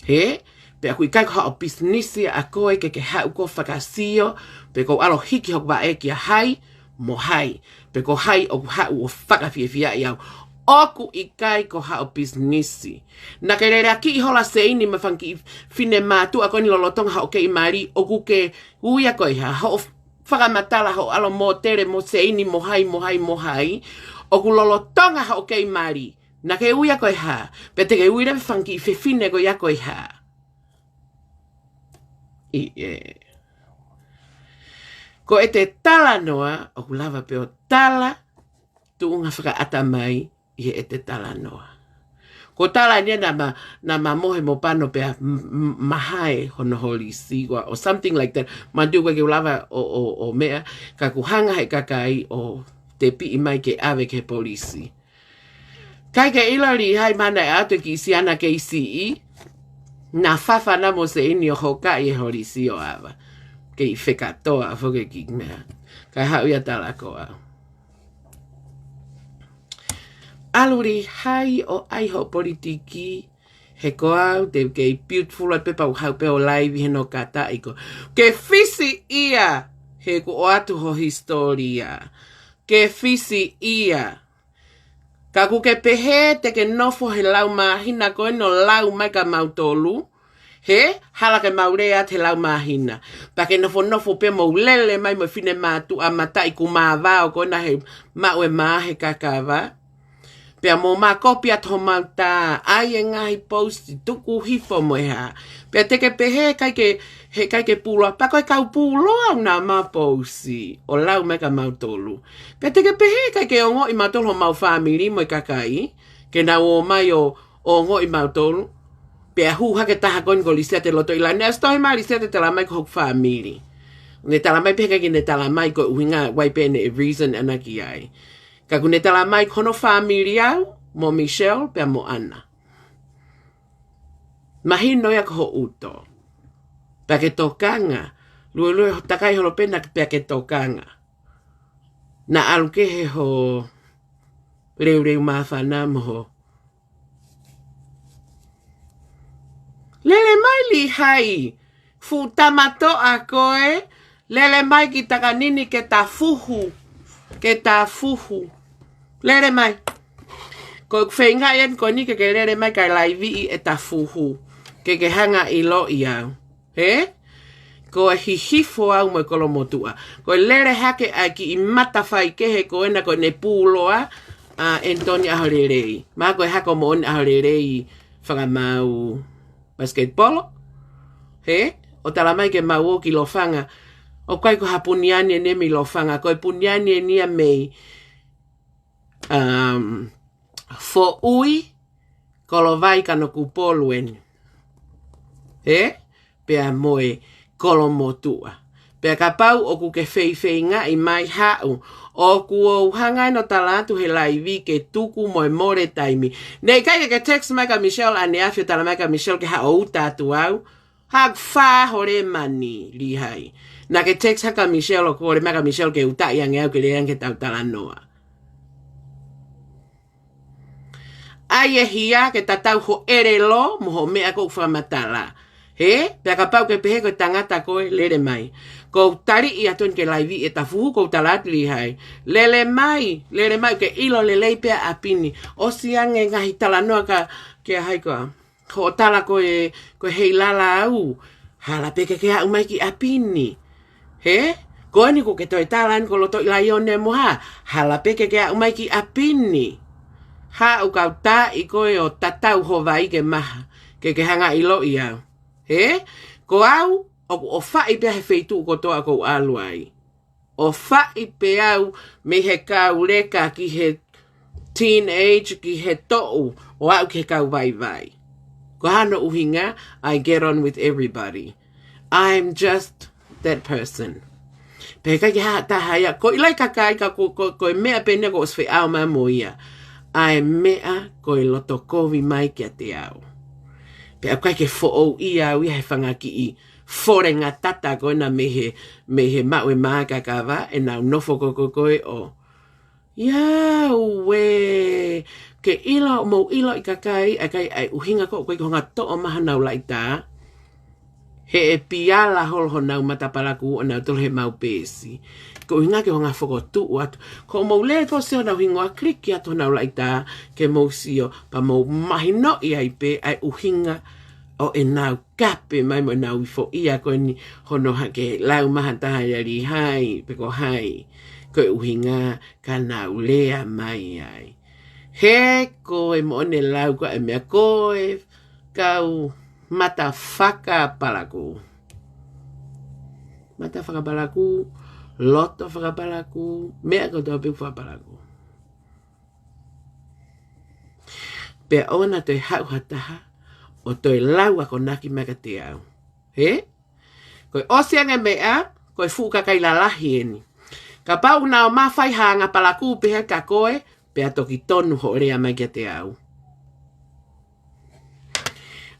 He, pea ʻoku ʻikai ko haʻo pisinisi ʻa koe ke ke haʻu ko fakasio, pe ko u ʻalu ʻo hiki hoku vaʻe kia hai, mo hai, pe ko hai ʻoku haʻu ʻo fakafiefiaʻi au. ʻOku ʻikai ko haʻo pisinisi. Naʻa ke leleakiʻi hola Seini mo e fanga kiʻi finemātuʻa ko eni lolotonga hoʻo kei mali, ʻoku ke ui ia ko e hā, hoʻo fakamatala hoʻo ʻalu ʻo mōtele mo Seini mo hai, mo hai, mo hai. ʻOku lolotonga hoʻo kei mali. Naʻa ke ui ia ko e hā, pea te ke ui leva e fanga kiʻi fefine ko ia ko e hā. ʻI ē. Ko ʻete talanoa, ʻoku lava pē ʻo tala, tuʻunga fakaʻatamai ʻi heʻete talanoa. Ko e tala eni naʻa ma, naʻa ma mohe mo Pano pea m-, m-, mahae hono holisi, or, or something like that. Manatuʻi ʻoku ʻikai ke u lava ʻo, ʻo, ʻo meʻa, ka ʻoku hanga he kakai ʻo tepiʻi mai ke ʻave ki he polisi. ʻIkai ke ʻilo Lihai mahalo naʻe ʻatu e kiʻi siana kei siʻi, naʻa Fafa na mo Seini ʻo hokaʻi e holisi ʻo ʻave. Kei fekatoa foki e kiʻi meʻa. Kae haʻu ia tala ko au. ʻAlu Lihai ʻo ʻai hoʻo politiki, he ko au te u kei beautiful atu pē pea u haʻu pē ʻo laivi he nokata iko. Ke fisi ia, he kuo ʻoatu ho hisitōlia. Ke fisi ia. Ka ʻoku ke pehē te ke nofo he lau māhina ko eni ʻo lau mai kia mautolu. He, hala ke mau lea atu he lau māhina. Pea ke nofonofo pē mo lele mai mo e finemātuʻa mataʻi kumāvao ko ena he maʻu e mā he kakava. Pea mo makopi atu homau tā, ʻai e ngaahi post, tuku hifo mo e hā. Pea te ke pehē ʻikai ke, heʻikai ke puloa, pea ko e kau puloa ʻoku nau ma post, ʻo lau mai kia mautolu. Pea te ke pehē ʻikai ke ongoʻi mautolu homau fāmili mo e kakai, ke nau ō mai ʻo, ʻo ongoʻi mautolu. Pea hū hake taha ko eni ko Lisiate Lotoʻilani, ʻa e sitohi mai Lisiate tala mai ko hoku fāmili. Ne tala mai pē heʻikai ke ne tala mai ko e ʻuhinga why pē ne e reason ʻana ki ai. Ka ʻoku ne tala mai ko hono fāmili au, mo Michelle, pea mo ʻAna. Mahino ia ko ho ʻuto. Pea ke tokanga, luelue ho takai holo pē naʻa pea ke tokanga. Naʻa ʻalu kehe ho leuleu māfana mo ho. Lele mai Lihai, fuʻu tamatoʻa koe, lele mai ki takanini ke ta fuhu, ke ta fuhu. Lele mai. Ko ʻeku feinga eni ko eni ke ke lele mai kae laiviʻi e ta fuhu. Ke ke hanga ʻiloʻi au. He? Ko e hihifo au mo e kolomotuʻa. Ko e lele hake ʻa e kiʻi mata faikehe ko ena ko ʻene puloa ʻa Anthony ʻAholelei. Mahalo ko e hako moʻoni ʻAholelei fakamaau basketball. He? ʻO tala mai ke mau ō ki Lofanga. ʻOku ʻikai ko ha puniani eni mei Lofanga. Ko e puniani eni ia mei, um, Foʻui, Kolovai Kanokupolu eni. He? Pea mo e kolomotuʻa. Pea kapau ʻoku ke feifeingaʻi mai haʻu, ʻoku ou hanga ʻo tala atu he laivi ke tuku mo e mole taimi. Naʻe ʻikai ke ke text mai kia Michelle ʻaneafi ʻo tala mai kia Michelle ke haʻu ʻo uta atu au. Haʻaku fā ʻaho lēmani Lihai. Naʻa ke text hake kia Michelle ʻo kole mai kia Michelle ke utaʻi ange au ke lele ange ke tau talanoa. ʻAi e hia ke tatau ho ʻelelo mo ho meʻa ko ʻeku fakamatala. Ē? Pea kapau ke pehē ko e tangata ko ē, lele mai. Kou taliʻi atu eni ke laivi e tafuhu, kou tala atu Lihai. Lele mai, lele mai, ke ʻilo lelei pē ʻa ʻapi ni. ʻOsi ange ngaahi talanoa ka, ke ʻa hai koā. Hoʻo tala ko e, ko e heilala au. Hala pē ke ke aʻu mai ki ʻapi ni. Hē? Ko eni ko ke toe tala eni ko loto ʻi laione mo hā. Hala pē ke ke aʻu mai ki ʻapi ni. Haʻu kau taaʻi koe ʻo tatau ho vai ke maha. Ke ke hanga ʻiloʻi au. Hē? Ko au, ʻoku ʻofaʻi pē au he feituʻu kotoa ʻoku ou ʻalu ai. ʻOfaʻi pē au mei he kau leka ki he teenage, ki he toʻu, ʻo aʻu ki he kau vaivai. Ko hono ʻuhinga, I get on with everybody. I'm just that person. Pea ʻikai ke ha taha ia, ko e lahi kakai ka ko, ko, ko e meʻa pē eni ʻoku ou ʻosi feʻao mai mo ia. ʻA e meʻa ko e loto kovi mai kiate au. Pea ʻoku ʻikai ke foʻouʻi au ia he fanga kiʻi fole ngatata ko ena mei he, mei he maʻu e mā kakava, ʻenau nofo ko, ko, ko ē ʻo. Ia ue, ke ʻilo, mou ʻiloʻi kakai, ʻa e kai ʻa e ʻuhinga ko, ko e ko honga toʻo mai honau laʻitā. He ʻe piala holo honau matapalaku ʻo nau tolo he mau peesi. Ko e ʻuhinga ke honga fokotuʻu atu. Ko mou lele fosi honau hingoa, click atu honau laʻitā, ke mou sio, pea mou mahinoʻi ai pē, ʻa e ʻuhinga ʻo ʻenau kape mai mo ʻenau ifo ia ko eni hono hake lau maha taha ia Lihai, pe ko hai. Ko e ʻuhinga ka nau lea mai ai. He ko e moʻoni lau ko e meʻa ko e kau mata fakapalaku. Mata fakapalaku, loto fakapalaku, meʻa kotoa pē fakapalaku. Pea ʻoua naʻa toe haʻu ha taha, ʻo toe lau akonaki mai kiate au. Hē? Ko e ʻosi ange meʻa, ko e fuʻu kakai lalahi eni. Kapau naʻa ō mai fai ha anga palaku pehē kia koe, pea toki tonu hoʻo lea mai kiate au.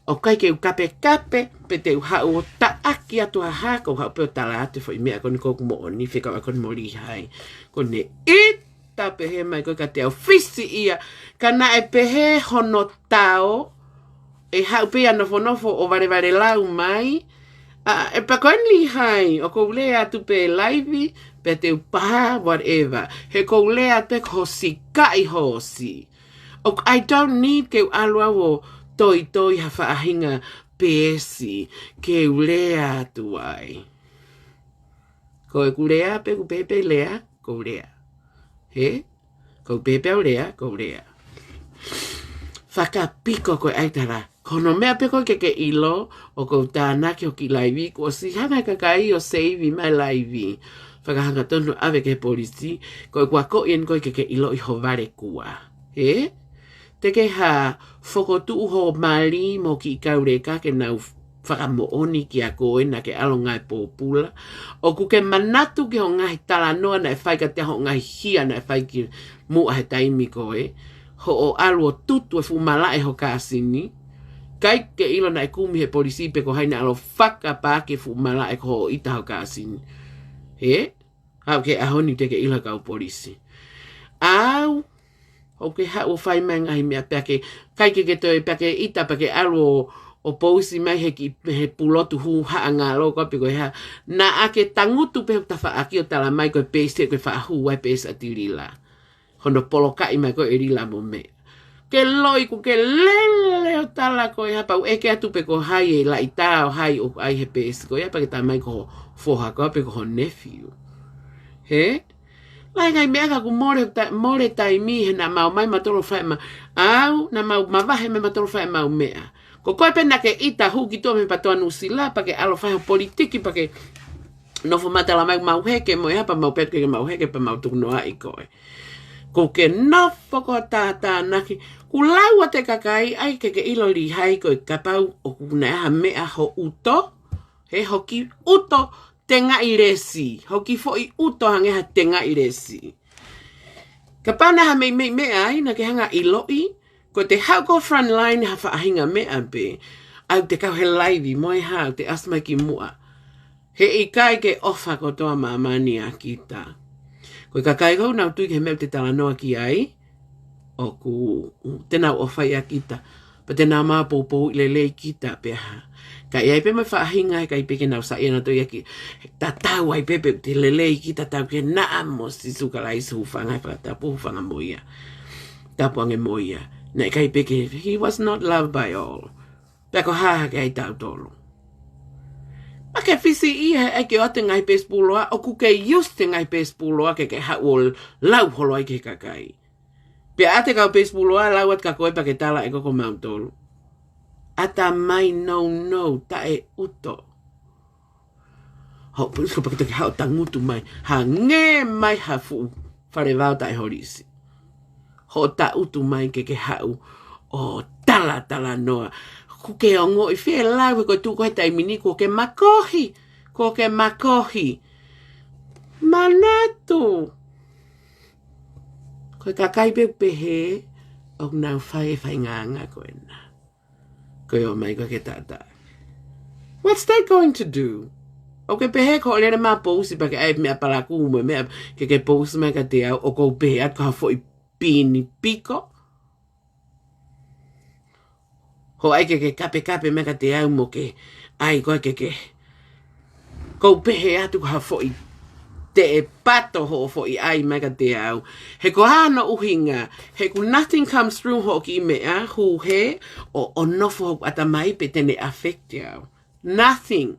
ʻOku ʻikai ke u kapekape, pe te u haʻu ʻo taʻaki atu ha hā, kou haʻu pē ʻo tala atu e foʻi meʻa ko eni ʻoku moʻoni, fekau ʻa ko eni mo Lihai. Ko ʻene ʻita pehē mai ko ē kiate au fisi ia, ka naʻe pehē hono tao, ʻe haʻu pē ia nofonofo ʻo valevale lau mai. ʻA, ʻe pea ko eni Lihai, ʻoku ou lea atu pē laivi, pea te u pā, whatever. He kou lea atu pē ko ho sikaʻi hoosi. ʻOku, I don't need ke u ʻalu au ʻo toitoi ha faʻahinga peesi, ke u lea atu ai. Ko ʻeku lea pē ʻoku pehē pē lea, kou lea. Hē? Kou pehē pē ʻoku lea, kou lea. Fakapiko ko e ʻai tala. Ko hono meʻa pē ko ē ke ke ʻilo, ʻoku ou tānaki hoku laivi, kuo ʻosi hanga e kakai ʻo seivi mai laivi. Fakahangatonu ʻave ki he polisi, ko ʻeku akoʻi eni ko ē ke ke ʻiloʻi ho vale kuo. Hē? Te ke hā fokotuʻu ho mali mo e kiʻi kau leka ke nau fakamoʻoni kia koe naʻa ke ʻalu ʻo ngāue pōpula. ʻOku ke manatu ki hoʻo ngaahi talanoa naʻe fai kiate au, hoʻo ngaahi hia naʻe fai kimuʻa he taimi ko ē. Hoʻo ʻalu ʻo tutu e fuʻu malaʻe ho kāsini. ʻIkai ke ʻilo naʻe kumi he polisi pe ko hai naʻa nau fakapā ki he fuʻu malaʻe ko hoʻo ʻita ho kāsini. Hē? Haʻu ki he ʻaho ni te ke ʻilo e kau polisi. Au, ʻoku ke haʻu ʻo fai mai e ngaahi meʻa pea ke, ʻikai ke ke toe pea ke ʻita pea ke ʻalu ʻo, ʻo pousi mai he kiʻi, he pulotu hū haʻa ngalo ko ē pe ko e hā. Naʻa ke tangutu pē he tafaʻaki ʻo tala mai ko e peesi ē ko e faʻa hū ai peesi ʻa Tilila. Hono polokaʻi mai ko ē ʻe Lila mo meʻa. Ke loi kuo ke lele ʻo tala ko e hā pau ʻeke atu pe ko hai e laʻitā ʻo hai ʻoku ʻai he peesi ko ia pea ke tala mai ko ho foha ko ē pe ko ho nephew. Hē? Lahi e ngaahi meʻa ka ʻoku mole ta-, mole taimi he naʻa mau ō mai mautolu ʻo fai ma-, au, naʻa mau mavahe mai mautolu ʻo fai ʻemau meʻa. Ko koe pē naʻa ke ʻita hū ki tuʻa mei he patoa Nuʻusila pea ke ʻalu ʻo fai ho politiki pea ke nofo mai ʻo tala mai ʻoku mau heke mo e hā pea mau pehē atu ke mau heke pea mau tukunoaʻi koe. Ko ke nofo ko e tātānaki, kuo lau atu e kakai, ʻai ke ke ʻilo Lihai ko e kapau ʻoku na ha meʻa ho ʻuto, he hoki ʻuto tengaʻi lesi, hoki foʻi ʻuto hangē ha tengaʻi lesi. Kapau naʻa ha meimei meʻa ai, naʻa ke hanga ʻiloʻi, ko ʻete haʻu ki he front line ha faʻahinga meʻa pē, ʻoku te kau he laivi mo e hā, ʻoku te ʻasi mai kimuʻa. He ʻikai ke ʻofa kotoa māmani ʻa kita. Ko e kakai ko ē ʻoku nau tui ki he meʻa ʻoku te talanoa ki ai, ʻoku te nau ʻofa ʻia kita. Pea te nau maʻu poupou lelei kita pea hā. Ka ʻi ai pē mo e faʻahinga he ʻikai pē ke nau saiʻia nautolu ia ki tatau ai pē pe te lelei kita, tatau ke naʻa mo Sīsū Kalaisi, hūfanga he fakatapu, hūfanga mo ia. Tapu ange mo ia. Naʻe ʻikai pē ke, he was not loved by all. Pea ko e hā hake ai tautolu. Pea ke fisi ia he ʻai ke ʻoatu e ngaahi peisi puloa, ʻoku ke use e ngaahi peisi puloa ke ke haʻu ʻo lau holo ai ki he kakai. Pea ʻoatu e kau peisi puloa, lau atu kia koe pea ke tala ʻe koe ko mautolu. ʻAtamai nounou, taʻeʻuto. Hoʻo pusi ko pea ke toki haʻu ʻo tangutu mai. Hangē mai ha fuʻu fale vao taʻeholisi. Hoʻo tangutu mai ke ke haʻu ʻo talatalanoa. ʻOku ke ongoʻi fēfē lau he ko e tuʻu ko ē he taimi ni kuo ke makohi. Kuo ke makohi. Manatu. Ko e kakai pē ʻoku pehē, ʻoku nau fai e faʻahinga anga ko ena. Ko e ō mai ko ē ke taʻataʻa. What's that going to do? ʻOku ke pehē ko hoʻo lele mai ʻo pousi pea ke ʻai e meʻa palakū mo e meʻa ke ke pousi mai kiate au, ʻoku ou pehē atu ko ha foʻi pini piko. Hoʻo ʻai ke ke kapekape mai kiate au mo ke ʻai ko ē ke ke. ʻOku ou pehē atu ko ha foʻi teʻepato hoʻo foʻi ʻai mai kiate au. He ko e hā hono ʻuhinga, he ʻoku nothing comes through hoʻo kiʻi meʻa, hū hē, ʻo, ʻo nofo hoku ʻatamai pe te ne affect au. Nothing.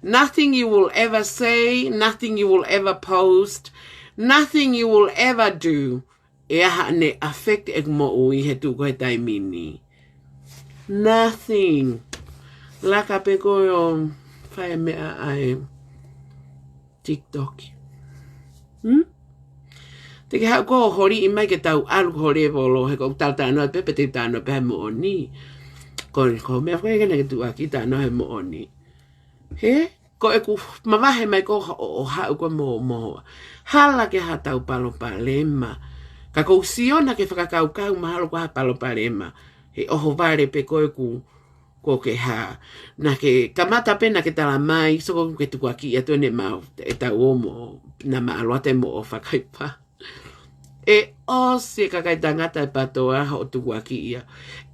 Nothing you will ever say, nothing you will ever post, nothing you will ever do. ʻE ʻaha ne affect ʻeku moʻui he tuʻu ko ē he taimi ni. Nothing. Laka pē koe ʻo fai e meʻa ʻa e TikTok. Hmm? Te ke haʻu koe ʻo holi mai ke tau ʻalu ki ho lēvolo he ko e talatalanoa pē pe te u talanoa pē he moʻoni. Ko, ko e meʻa fakaʻikana ke tuʻu ʻaki talanoa he moʻoni. He, ko ʻeku mavahe mai ko ē ʻo, ʻo haʻu ko ē mo, mo. Hala ke ha tau palopalema. Ka ʻoku ou sio naʻa ke fakakaukau mahalo ko ha palopalema. He ʻohovale pē ko ē ʻoku, ko ke hā. Naʻa ke kamata pē naʻa ke tala mai, so ko ke tukuakiʻi atu ʻene mau, ʻe tau ō mo, naʻa ma ʻalu atu mo ʻo fakaipa. ʻE ʻosi e kakai tangata e PTOA hoʻo tukuakiʻi ia.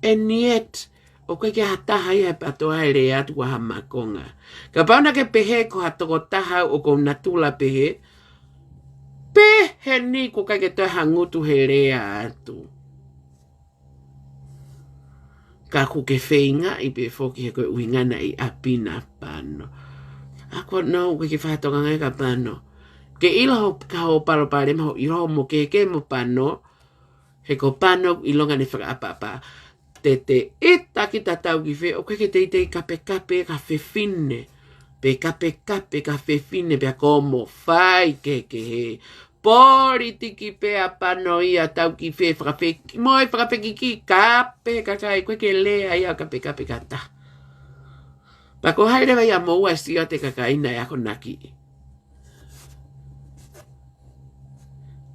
And yet, ʻoku ʻikai ke ʻi ai ha taha ia he PTOA ʻe lea atu ko ha makonga. Kapau naʻa ke pehē ko ha tokotaha au ʻoku ou natula pehē, pehē ni ʻoku ʻikai ke toe ha ngutu he lea atu. Ka ʻoku ke feingaʻi pē foki he ko e ʻuhinga naʻe ʻi ʻapi na Pano. ʻA ko ʻoku ou ke fakatokangaʻi kia Pano. Ke ʻilo ho, ka hoʻo palopalema hoʻo ʻilo hoʻomo kehekehe mo Pano. He ko Pano ʻilonga ʻene fakaʻapaʻapa. Te te ʻita ki tatau ki fē, ʻoku ʻikai ke teitei kapekape ki ha fefine. Pe kapekape ki ha fefine, pea ko hoʻomo fai kehekehe. Politiki pē ʻa Pano ia tau ki fē fakafeki, mo e fakafekiki kape kakai, ʻoku ʻikai ke lea ia kapekape ki ha taha. Pea ko hai leva ia mo ua sio atu e kakai naʻe akonaki.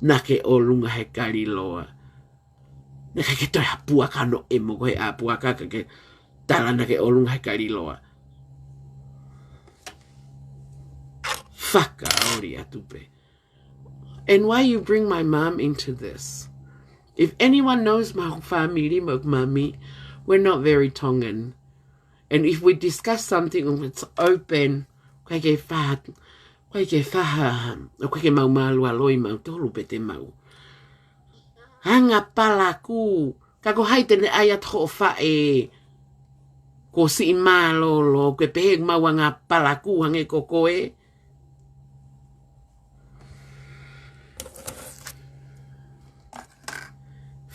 Naʻa ke ʻolunga he kaliloa. Naʻe ʻikai ke toe ha puaka hono ʻemo ko e ʻā puaka ka ke tala naʻa ke ʻolunga he kaliloa. Fakaoli atu pē. And why you bring my mom into this? If anyone knows my family, my mommy, we're not very Tongan. And if we discuss something and it's open, ʻoku ʻikai ke faha, ʻoku ʻikai ke faha, ʻoku ʻikai ke mau mālualoi mautolu pe te mau. Anga palakū, ka ko hai te ne ʻai atu hoʻo faʻē, ko siʻi mālōlō, ke pehē mau anga palakū hangē ko koe.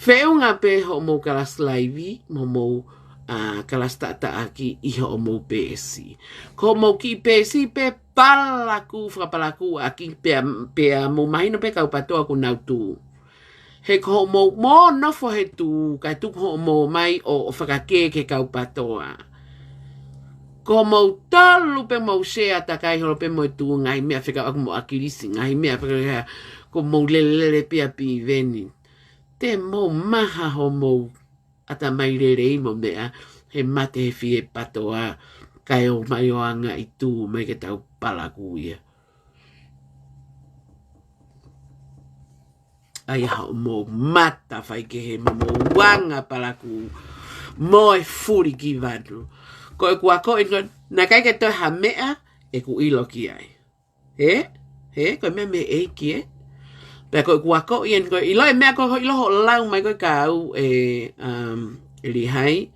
Feʻunga pē hoʻomou kalasi laivi, mo mou, ā, kalasi taʻataʻaki ʻi hoʻomou peesi. Ko hoʻomou kiʻi peesi pē palakū, fakapalakū ʻaki pea, pea mou mahino pē kau PTOA ʻoku nau tuʻu. He ko hoʻomou, mou nofo he tuʻu, kae tuku hoʻomou mai ʻo, ʻo fakakē ki he kau PTOA. Ko hoʻomou tolu pē mou sea takai holo pē mo e tuʻu ngaahi meʻa fekauʻaki mo ʻAkilisi, ngaahi meʻa fekauʻaki ko hoʻomou lelelele pē ʻa Piveni. Te mou maha hoʻomou ʻatamai lelei mo meʻa, he mate he fie PTOA, kae ō mai ʻo anga ʻi tuʻu mai ke tau palakū ia. ʻAi ā hoʻomou mata faikehe mo mou anga palakū. Mo e fuli ki vatu. Ko ʻeku akoʻi ko, naʻe ʻikai ke toe ha meʻa ʻeku ʻilo ki ai. He? He? Ko e meʻa mei he ʻEiki, ē? Pea ko ʻeku akoʻi eni ko e ʻilo e meʻa ko e ʻilo hoʻo lau mai ko e kau ē, um, ʻe Lihai.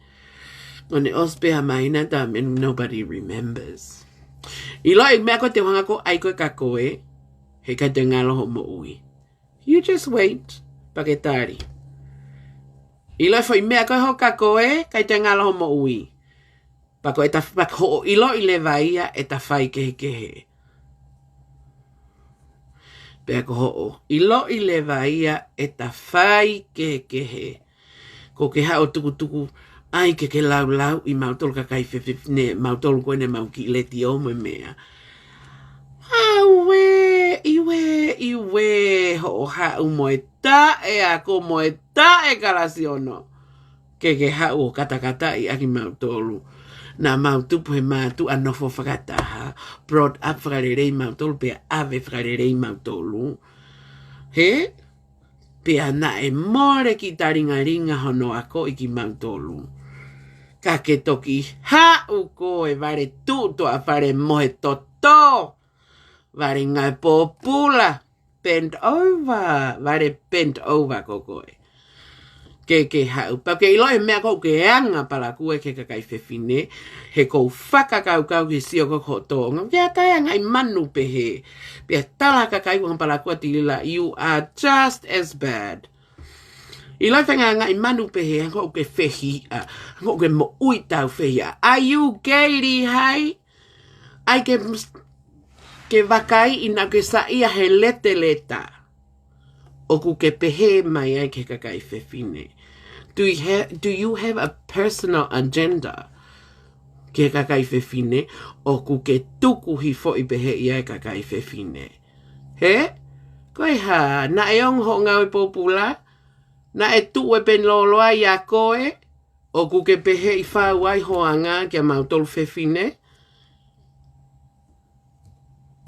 ʻO ne ʻosi pē ha māhina taha, and nobody remembers. ʻIlo e meʻa ko e te u hanga ko ʻai ko e kia koe, he ʻikai toe ngalo hoʻo moʻui. You just wait, pea ke tali. ʻIlo e foʻi meʻa ko e hoʻo kia koe, ʻikai toe ngalo hoʻo moʻui. Pea ko ʻeta, pea ko hoʻo ʻiloʻi leva ia ʻeta faikehekehe. Pea ko hoʻo ʻiloʻi leva ia ʻeta faikehekehe. Ko ke haʻu ʻo tukutuku ai ke ke laulau ʻi mautolu kakai fefine, mautolu ko eni mau kiʻi letiō mo e meʻa. Auē, ʻiuē, ʻiuē, hoʻo haʻu mo e taʻeako mo e taʻekalasiono. Ke ke haʻu ʻo katakataʻi ʻaki mautolu. Naʻa mau tupu he mātuʻa nofo fakataha, brought up fakalelei mautolu, pea ʻave fakalelei mautolu. He? Pea naʻe mole kiʻi talingalinga hono akoʻi kimautolu. Ka ke toki haʻu koe vale tuʻutuʻa fale mo e toto. Vale ngāue pōpula. Bend over. Vale bend over ko koe. Ke ke haʻu. Pea ke ʻilo e meʻa ko ē ʻoku ke anga palakū ai ki he kakai fefine. He ʻoku ou fakakaukau ki he sio ko ē ki hoʻo tōʻonga. Ke ʻatā e anga ʻi manu pehē. Pea tala kakai ʻoku anga palakū ʻa Tilila, you are just as bad. ʻIlo e faʻahinga anga ʻi manu pehē, hangē ʻoku ke fehiʻa, hangē ʻoku ke moʻui taufehiʻa. Are you gay, Lihai? ʻAi ke, ke vakaiʻi naʻa ke saiʻia he leteleta. ʻOku ke pehē mai ai ki he kakai fefine. Do you have, do you have a personal agenda? Ki he kakai fefine, ʻoku ke tuku hifoʻi pehē ia e kakai fefine. He? Ko e hā, naʻe ongo hoʻo ngāue pōpula, naʻe tuʻu e peni lōloa ia koe, ʻoku ke pehē ʻi fau ai hoʻo anga kia mautolu fefine.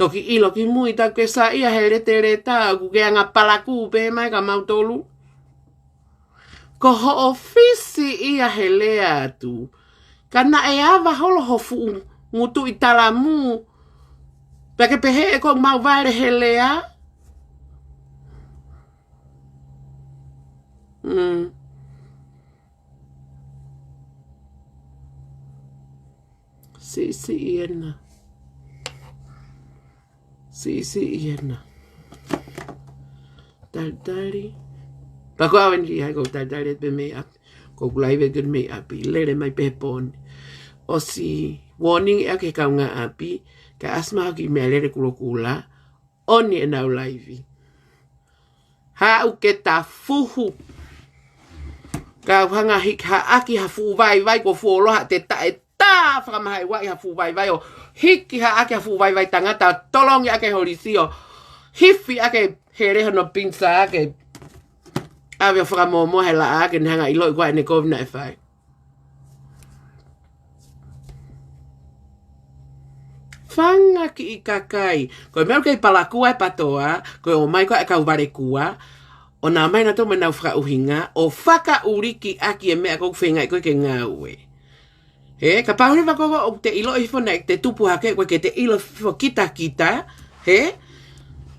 Toki ʻilo ki mui taʻu ke saiʻia he leteleta, ʻoku ke anga palakū pē mai kia mautolu. Ko hoʻo fisi ia he lea atu. Ka naʻe ava holo ho fuʻu ngutu ʻi talamū. Pea ke pehē ʻe ko mau vale he lea. Mm. Siʻisiʻi ena. Siʻisiʻi ena. Talitali. Pea ko au eni Lihai ʻoku ou talitali pē mei ʻapi. ʻOku ou live atu mei ʻapi. Lele mai pē he pōni. ʻOsi warning ʻe au ki he kaungāʻapi. Ka ʻasi mai hoki meʻalele kulokula. ʻOni ʻenau live. Haʻu ke ta fuhu. Ka u hanga hiki haʻaki ha fuʻu vaivai ko fuoloha te taʻe tā fakamaha e uaʻi ha fuʻu vaivai ʻo hiki haʻaki ha fuʻu vaivai tangata tolongi ʻaki ho lisi ʻo hifi ʻaki hele hono pinisa ʻaki. ʻAve ʻo fakamōmoa he laʻā ke ne hanga ʻiloʻi ko ā ʻene kovi naʻe fai. Fanga kiʻi kakai. Ko e meʻa ʻoku kei palakū ai e PTOA, ko e ō mai ko ē e kau valekua, ʻo nau ō mai nautolu mo ʻenau fakaʻuhinga, ʻo fakaʻulikiʻaki e meʻa ʻoku feingaʻi ko ē ke ngāue. He, kapau leva ko ē ʻoku te ʻiloʻi hifo naʻa te tupu hake, ʻoku ʻikai te ʻilo hifo kitakita, he,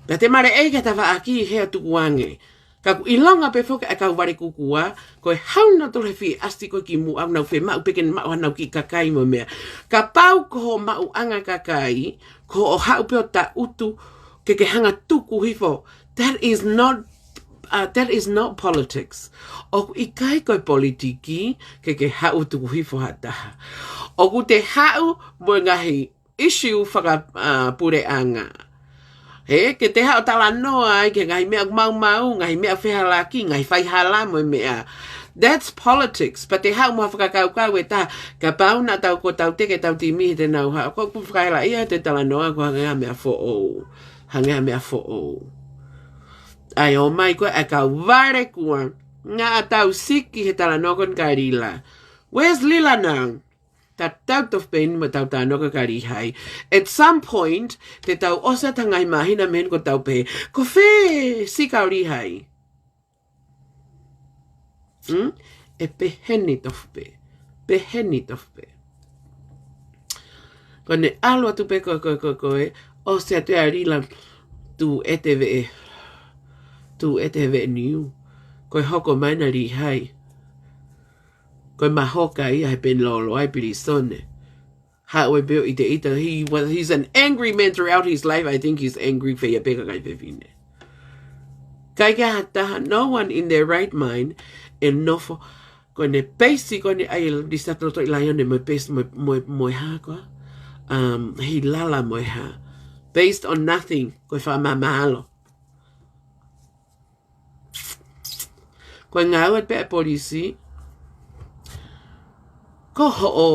pea te maleʻei ke ta vaʻaki he ʻo tukuange. Ka ʻoku ʻilonga pē foki e kau valekukua, ko e haʻu nautolu he fie ʻasi ko ē kimuʻa ʻoku nau fiemaʻu pē ke maʻu hanau kiʻi kakai mo e meʻa. Kapau ko hoʻo maʻuʻanga kakai, ko hoʻo haʻu pē ʻo taʻutu, ke ke hanga tuku hifo. That is not, uh, that is not politics. ʻOku ʻikai ko e politiki, ke ke haʻu tuku hifo ha taha. ʻOku te haʻu mo e ngaahi issue faka, uh, puleʻanga. He, ke te haʻu ʻo talanoa ai ki he ngaahi meʻa maumau, ngaahi meʻa fehalaki, ngaahi faihala mo e meʻa. That's politics. Pea te haʻu mo ha fakakaukau ʻe taha, kapau naʻa tau ko tau teke tau timi he te nau haʻu. Ko ʻeku fakahela ia te talanoa ko e hangē ha meʻa foʻou. Hangē ha meʻa foʻou. ʻAi ō mai ko ē e kau valekua. Naʻa tau siki he talanoa ko eni kia Lila. Where's Lila now? Tatau tofu pē eni mo ʻetau talanoa kia Lihai. At some point, te tau ʻosi atu ha ngaahi māhina mei heni ko ʻetau pehē, ko fē sika ʻo Lihai? Hmm? ʻE pehē ni tofu pē. Pehē ni tofu pē. Ko ʻene ʻalu atu pē ko, ko, ko, ko e, ʻosi atu ʻa Lila, tuʻu ʻete veʻe, tuʻu ʻete veʻe niu. Ko e hoko mai ʻa Lihai, ko e mahoka ia he peni lōloa ʻi pilīsone. Haʻu ai pē ʻo ʻiteʻita, he was, he's an angry man throughout his life. I think he's angry feia pē kakai fefine. ʻIkai ke ʻi ai ha taha, no one in their right mind, ʻe nofo, ko ʻene peisi ko ʻene ʻai Lisa Lotoʻi Laione mo e peisi mo, mo, mo e hā koā. Um, he lala mo e hā. Based on nothing, ko e fakamāmālō. Ko e ngāue pē ʻa e polisi, ko hoʻo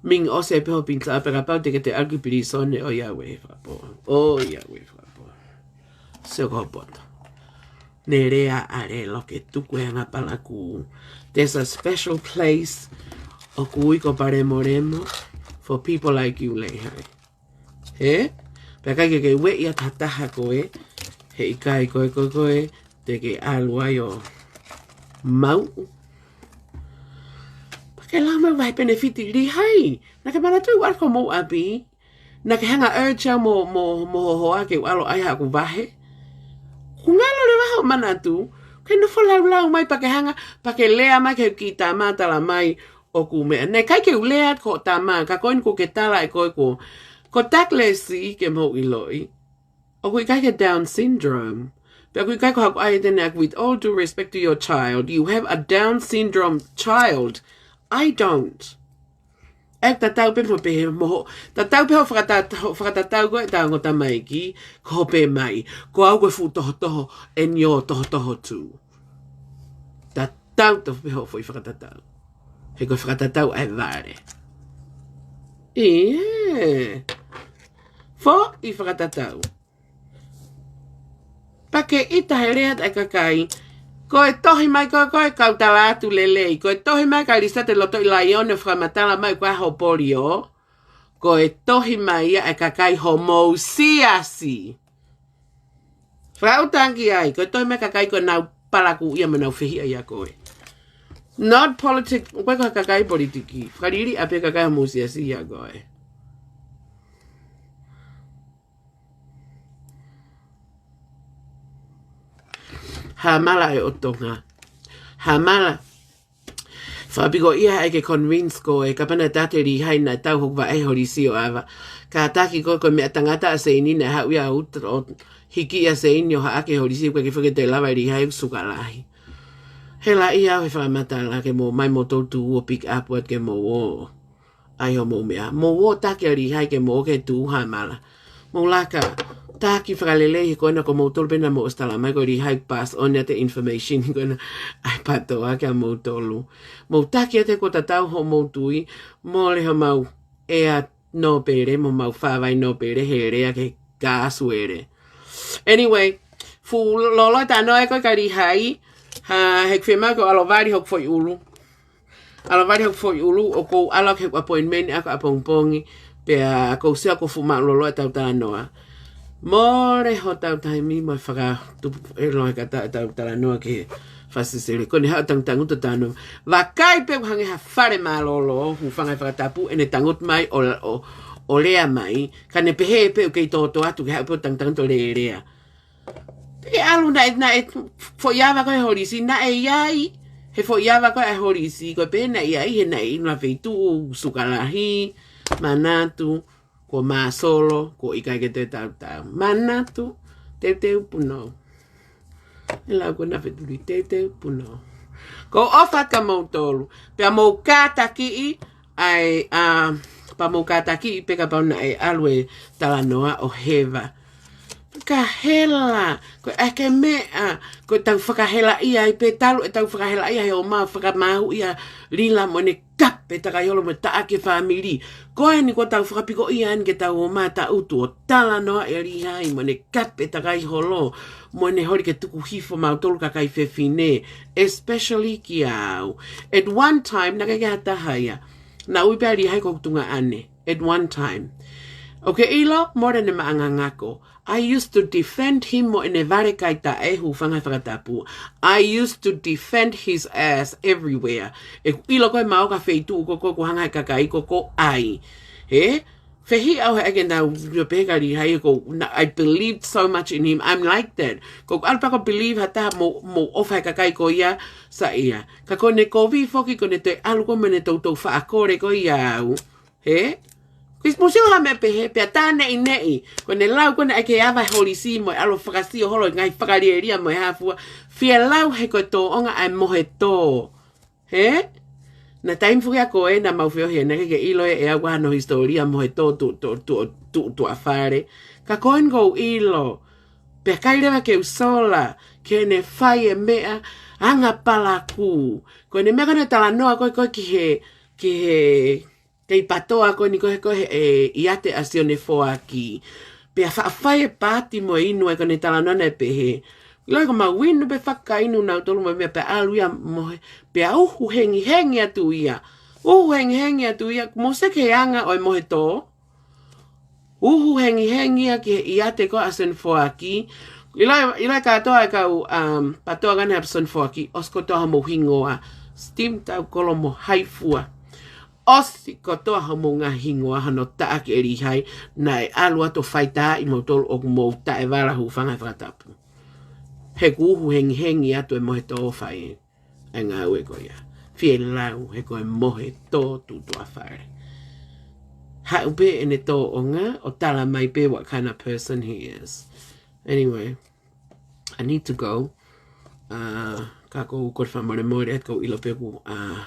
ming ʻosi pē hoʻo pini taʻa pē kapau te ke te ʻalu ki pilīsone ʻo ia ue fakapō. ʻO ia ue fakapō. Sio ko hoʻo poto. Ne lea ʻa Lelo ke tuku e anga palakū. There's a special place ʻoku ui ko Palemolemo for people like you, Lihai. He? Pea ʻikai ke ke ueʻi ʻa e taha ko ē, he ʻikai ko e, ko e, ko e, te ke ʻalu ai ʻo mauʻu. Pea ke lau mai vahe penefiti, Lihai. Naʻa ke manatu ʻeku ʻalu ki homou ʻapi. Naʻa ke hanga ʻo urge au mo, mo, mo ho hoa ke u ʻalu ʻai haʻaku vahe. Kuo ngalo leva hoʻo manatu, ke nofo laulau mai pea ke hanga, pea ke lea mai ki he kiʻi tama tala mai ʻoku meʻa. Naʻe ʻikai ke u lea atu ki hoʻo tama, ka ko eni kuo ke tala ʻe koe ko, ko Douglas ke mou ʻiloʻi. ʻOku ʻikai ke Down syndrome. Pea ʻoku ʻikai ko haʻaku ʻai ʻe te ne aku, with all due respect to your child, you have a Down syndrome child. I don't. ʻE tatau pē mo pehē mo hoʻo, tatau pē hoʻo fakata-, hoʻo fakatatau ko ē ʻetau ongo tamaiki, ko hoʻo pehē mai, ko au ko e fuʻu tohotoho, and you're tohotoho too. Tatau tofu pē hoʻo foʻi fakatatau. He ko e fakatatau ʻa e vale. ʻIo. Foʻi fakatatau. Pea ke ʻita he lea ʻa e kakai. Ko e tohi mai ko, ko e kau tala atu lelei. Ko e tohi mai kia Lisa Lotoʻi Laione ʻo fakamatala mai ko e hā hoʻo polio. Ko e tohi mai ia ʻa e kakai homou siasi. Fakaʻutangi ai, ko e tohi mai ʻa e kakai ko ʻenau palakū ia mo ʻenau fehiʻa ia ko ē. Not politic, ʻoku ʻikai ko e kakai politiki. Fakaliliʻa pē kakai homou siasi ia ko ē. Hamala e ʻo Tonga. Hamala. Fakapiko ia ai ke convince koe, kapau naʻe tala atu ʻe Lihai naʻe tau hoku vaʻe holisi ʻo ava. Kātaki koe, ko e meʻa tangata ʻa Seini naʻe haʻu ia ʻo ut-, ʻo hiki ʻa Seini ʻo haʻaki e holisi, ʻoku ʻikai ke fake te lava ʻe Lihai ʻoku suka lahi. Hela ia he fakamatala ke mou mai mou tolu tuʻu ʻo pick up atu ke mou ō. ʻAi homou meʻa. Mou ō taki ʻa Lihai ke mou ō ke tuʻu Hamala. Mou laka. Taki fakalelei he ko ena ko moutolu pē naʻa mou ʻosi tala mai ko Lihai pass on ʻa e information ko ena ʻai pato ake ʻa moutolu. Mou taki ʻa e ko tatau hoʻomou tui. Mole homau ʻea nōpele, mo mau fāvai nōpele, he lea ke kāsuele. Anyway, fuʻu loloa talanoa ē ko ē kia Lihai, ha, he ʻoku fiemaʻu ke u ʻalu ʻo vali hoku foʻi ʻulu. ʻAlu ʻo vali hoku foʻi ʻulu, ʻoku ou ʻalu ki heʻeku appointment ʻaku ʻapongipongi, pea ʻoku ou sio ʻoku fuʻu maʻuloloa ʻetau talanoa. Mole hotau taimi mo e fakatupu ʻe loa he kata ʻetau talanoa ki he Fasisele. Ko ʻene haʻu ʻo tangutangutu ʻo talanoa. Vakai pē ʻoku hangē ha fale mālōlō, hūfanga he fakatapu, ʻene tangutu mai ʻo, ʻo, ʻo lea mai, ka ne pehē pē ʻoku kei tōtōatu ke haʻu pē ʻo tangutangutu ʻo lea lea. Te ke ʻalu naʻe, naʻe foʻi ava ko ē holisi, naʻe ʻi ai, he foʻi ava ko ē ʻa e holisi, ko e pē naʻe ʻi ai, he naʻe ʻi ai ha feituʻu, suka lahi, manatu, kuo māsolo, kuo ʻikai ke te tautau. Manatu, teuteu punou. ʻE lau ko ena fetuli, teuteu punou. Ko e ʻofa kia moutolu. Pea mou kātakiʻi, ʻai, ā, pea mou kātakiʻi pē kapau naʻe ʻalu e talanoa ʻo heva. Ka hela, ko e ʻai ke meʻa, ko ʻetau fakahelaʻia ai pē talu ʻetau fakahelaʻia he ʻomai fakamahuʻi ʻa Lila mo ʻene kape takai holo mo taʻaki e fāmili. Ko eni kuo tau fakapikoʻia eni ke tau ō mai ʻo taʻutu ʻo talanoa ʻia Lihai mo ʻene kape takai holo mo ʻene holi ke tuku hifo mautolu kakai fefine, especially kia au. At one time, naʻe ʻikai ke ʻi ai ha taha ia. Naʻe ui pē ʻa Lihai ko hoku tuongaʻane. At one time. ʻOku ke ʻilo, mole ʻene maʻanga ngako. I used to defend him mo ʻene vale kai taʻe hūfanga he fakatapu. I used to defend his ass everywhere. ʻOku ʻilo ko e maʻu ka feituʻu ko ko ʻoku hanga he kakai ko ko ai. He? Fehiʻa au he ʻai ke nau pehē kia Lihai ko na, I believed so much in him. I'm like that. Ko ʻalu pē ko believe ha taha mo, mo ʻofa he kakai ko ia, saiʻia. Ka ko ʻene kovi foki ko ʻene toe ʻalu ko mo ʻene toutou faʻa kole ko ia au. He? Kuis museo ha meʻa pehē, pea tā neʻineʻi. Ko ʻene lau ko ʻene ʻai ke ava he holisi mo e ʻalu fakasio holo ngaahi fakalielia mo e hā fua. Fie lau he ko e tōʻonga ʻa e mohe tō. He? Na taimi fukia ko ē na mau feohi ʻe na ke ke ʻilo ʻe, ʻe au hano hisitōlia mohe tō tu, tu, tu, tu, tuʻa fale. Ka ko eni ʻoku ou ʻilo. Pea kai leva ke u sola, ke ne fai e meʻa, anga palakū. Ko ʻene meʻa ko ʻene talanoa ko ē ko ē ki he, ki he, kei patoa ko eni ko ē ko ē he, e, ʻiate ʻa Sione Foaki. Pea faʻa fai e paati mo e inu ai ko ʻene talanoa naʻe pehē. ʻIlo ko mau inu pē fakainu nautolu mo e meʻa pea ʻalu ia mohe. Pea uhu hengihengi atu ia. Uhu hengihengi atu ia. Mou sio ki he anga ʻo e mohe tō. Uhu hengihengi ia ki he ʻiate ko ē ʻa Sione Foaki. ʻIlo, ʻilo kātoa e kau, um, patoa ko eni ʻa Sione Foaki. ʻOsi kotoa homou hingoa. Steam tau kolo mo hai fua. ʻOsi kotoa homou ngaahi hingoa hono taʻaki ʻe Lihai. Naʻe ʻalu atu ʻo faitaaʻi moutolu ʻoku mou taʻevala hūfanga he fakatapu. He ʻoku uhu hengihengi atu e mohe tō fai. ʻA e ngāue ko ia. Fie lau he ko e mohe tō tuʻa fale. Haʻu pē ʻene tōʻonga ʻo tala mai pē what kind of person he is. Anyway, I need to go. Uh, ka ʻoku ou kole fakamolemole atu ʻoku ou ʻilo pē ʻoku, uh,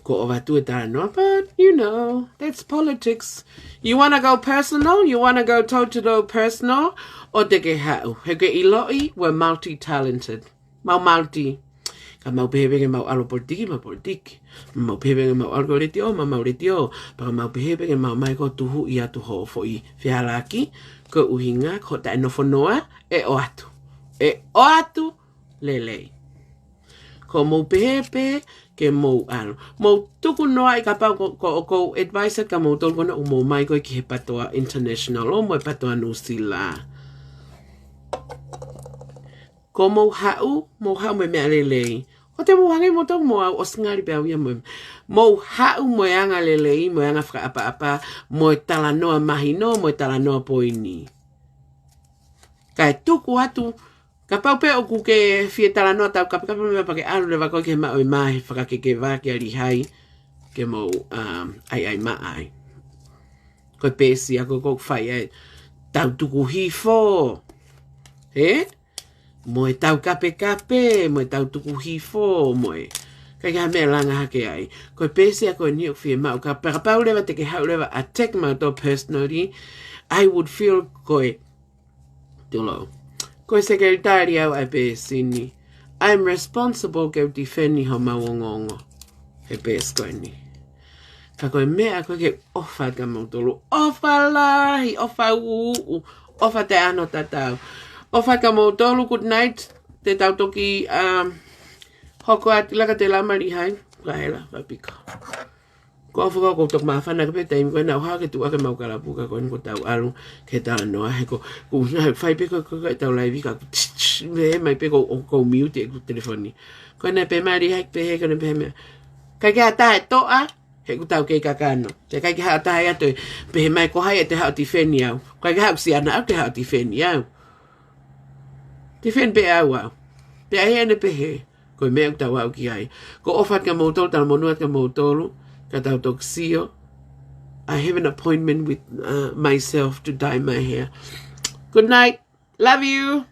ko ʻova atu e talanoa, but, you know, that's politics. You wanna go personal, you wanna go toe to toe personal, ʻoua te ke haʻu. He ke ʻiloʻi, we're multi-talented. Mau multi. Ka mau pehē pē ke mau ʻalu politiki, mau politiki. Mau pehē pē ke mau ʻalu ko e letiō, mau mau letiō. Pea ka mau pehē pē ke mau mai ko e tuhu ʻi atu ho foʻi fehālaaki, ko e ʻuhinga, ko e taʻe nofo noa, ʻe ʻoatu. ʻE ʻoatu, lelei. Ko mou pehē pē, ke mou ʻalu. Mou tuku noa ʻi kapau ko, ko, ko advice ka mou tolu ko ena ʻoku mou mai ko ē ki he patoa international, ʻo mo e patoa Nuʻusila. Ko mou haʻu, mou haʻu mo e meʻa lelei. ʻOua te mou hangē mo tau mo au ʻosi ngali pē au ia mo. Mou haʻu mo e anga lelei, mo e anga fakaʻapaʻapa, mo e talanoa mahino, mo e talanoa poini. Kae tuku atu, kapau pē ʻoku ke fie talanoa tau kapekape meʻa pea ke ʻalu leva ko ē ke maʻu e mahe fakakekeva kia Lihai, ke mou, um, ʻai ʻai maʻa ai. Ko e peesi ia ko ē ʻoku fai ai, tau tuku hifo. He? Mo e tau kapekape, mo e tau tuku hifo, mo e. ʻIkai ke ha meʻa langa hake ai. Ko e peesi ia ko eni ʻoku fie maʻu ka, pea kapau leva te ke haʻu leva ʻo attack mautolu personally, I would feel ko e, tulo. Ko e sekelitali au ʻa e peesi ni. I'm responsible ke u defend homau ongoongo. He peesi ko eni. Ka ko e meʻa ko ē ke ʻofa kia moutolu. ʻOfa lahi, ʻofa uʻu, ʻofa taʻeʻaonga tatau. ʻOfa kia moutolu, good night. Te tau toki, um, hoko atu laka te lama Lihai. Kaila, kapika. Ko e ʻofa ko ē ʻoku toki māfana ke pē taimi ko ē naʻa ku haʻu ke tuʻu ʻaki ʻemau kalapu ka ko eni ʻoku tau ʻalu ke talanoa he ko, ʻoku ngali fai pē ko, ko, ko ʻetau live ka, tš, tš, meʻa mai pē ko, ʻoku ou mute ʻeku telefoni. Ko ena pē mai Lihai pehē, ko ena pē meʻa. ʻIkai ke ʻi ai ha taha ʻe toʻa, he ʻoku tau kei kakano. Pea ʻikai ke ʻi ai ha taha ia toe pehē mai ko hai ʻe toe haʻu ʻo defend au. ʻIkai ke haʻu siana au ke haʻu ʻo defend au. Defend pē au au. Pea ʻi ai ʻene pehē. Ko e meʻa ʻoku tau aʻu ki ai. Ko e ʻofa atu kia moutolu, talamonū atu kia moutolu, ka tau toki sio. I have an appointment with, uh, myself to dye my hair. Good night. Love you.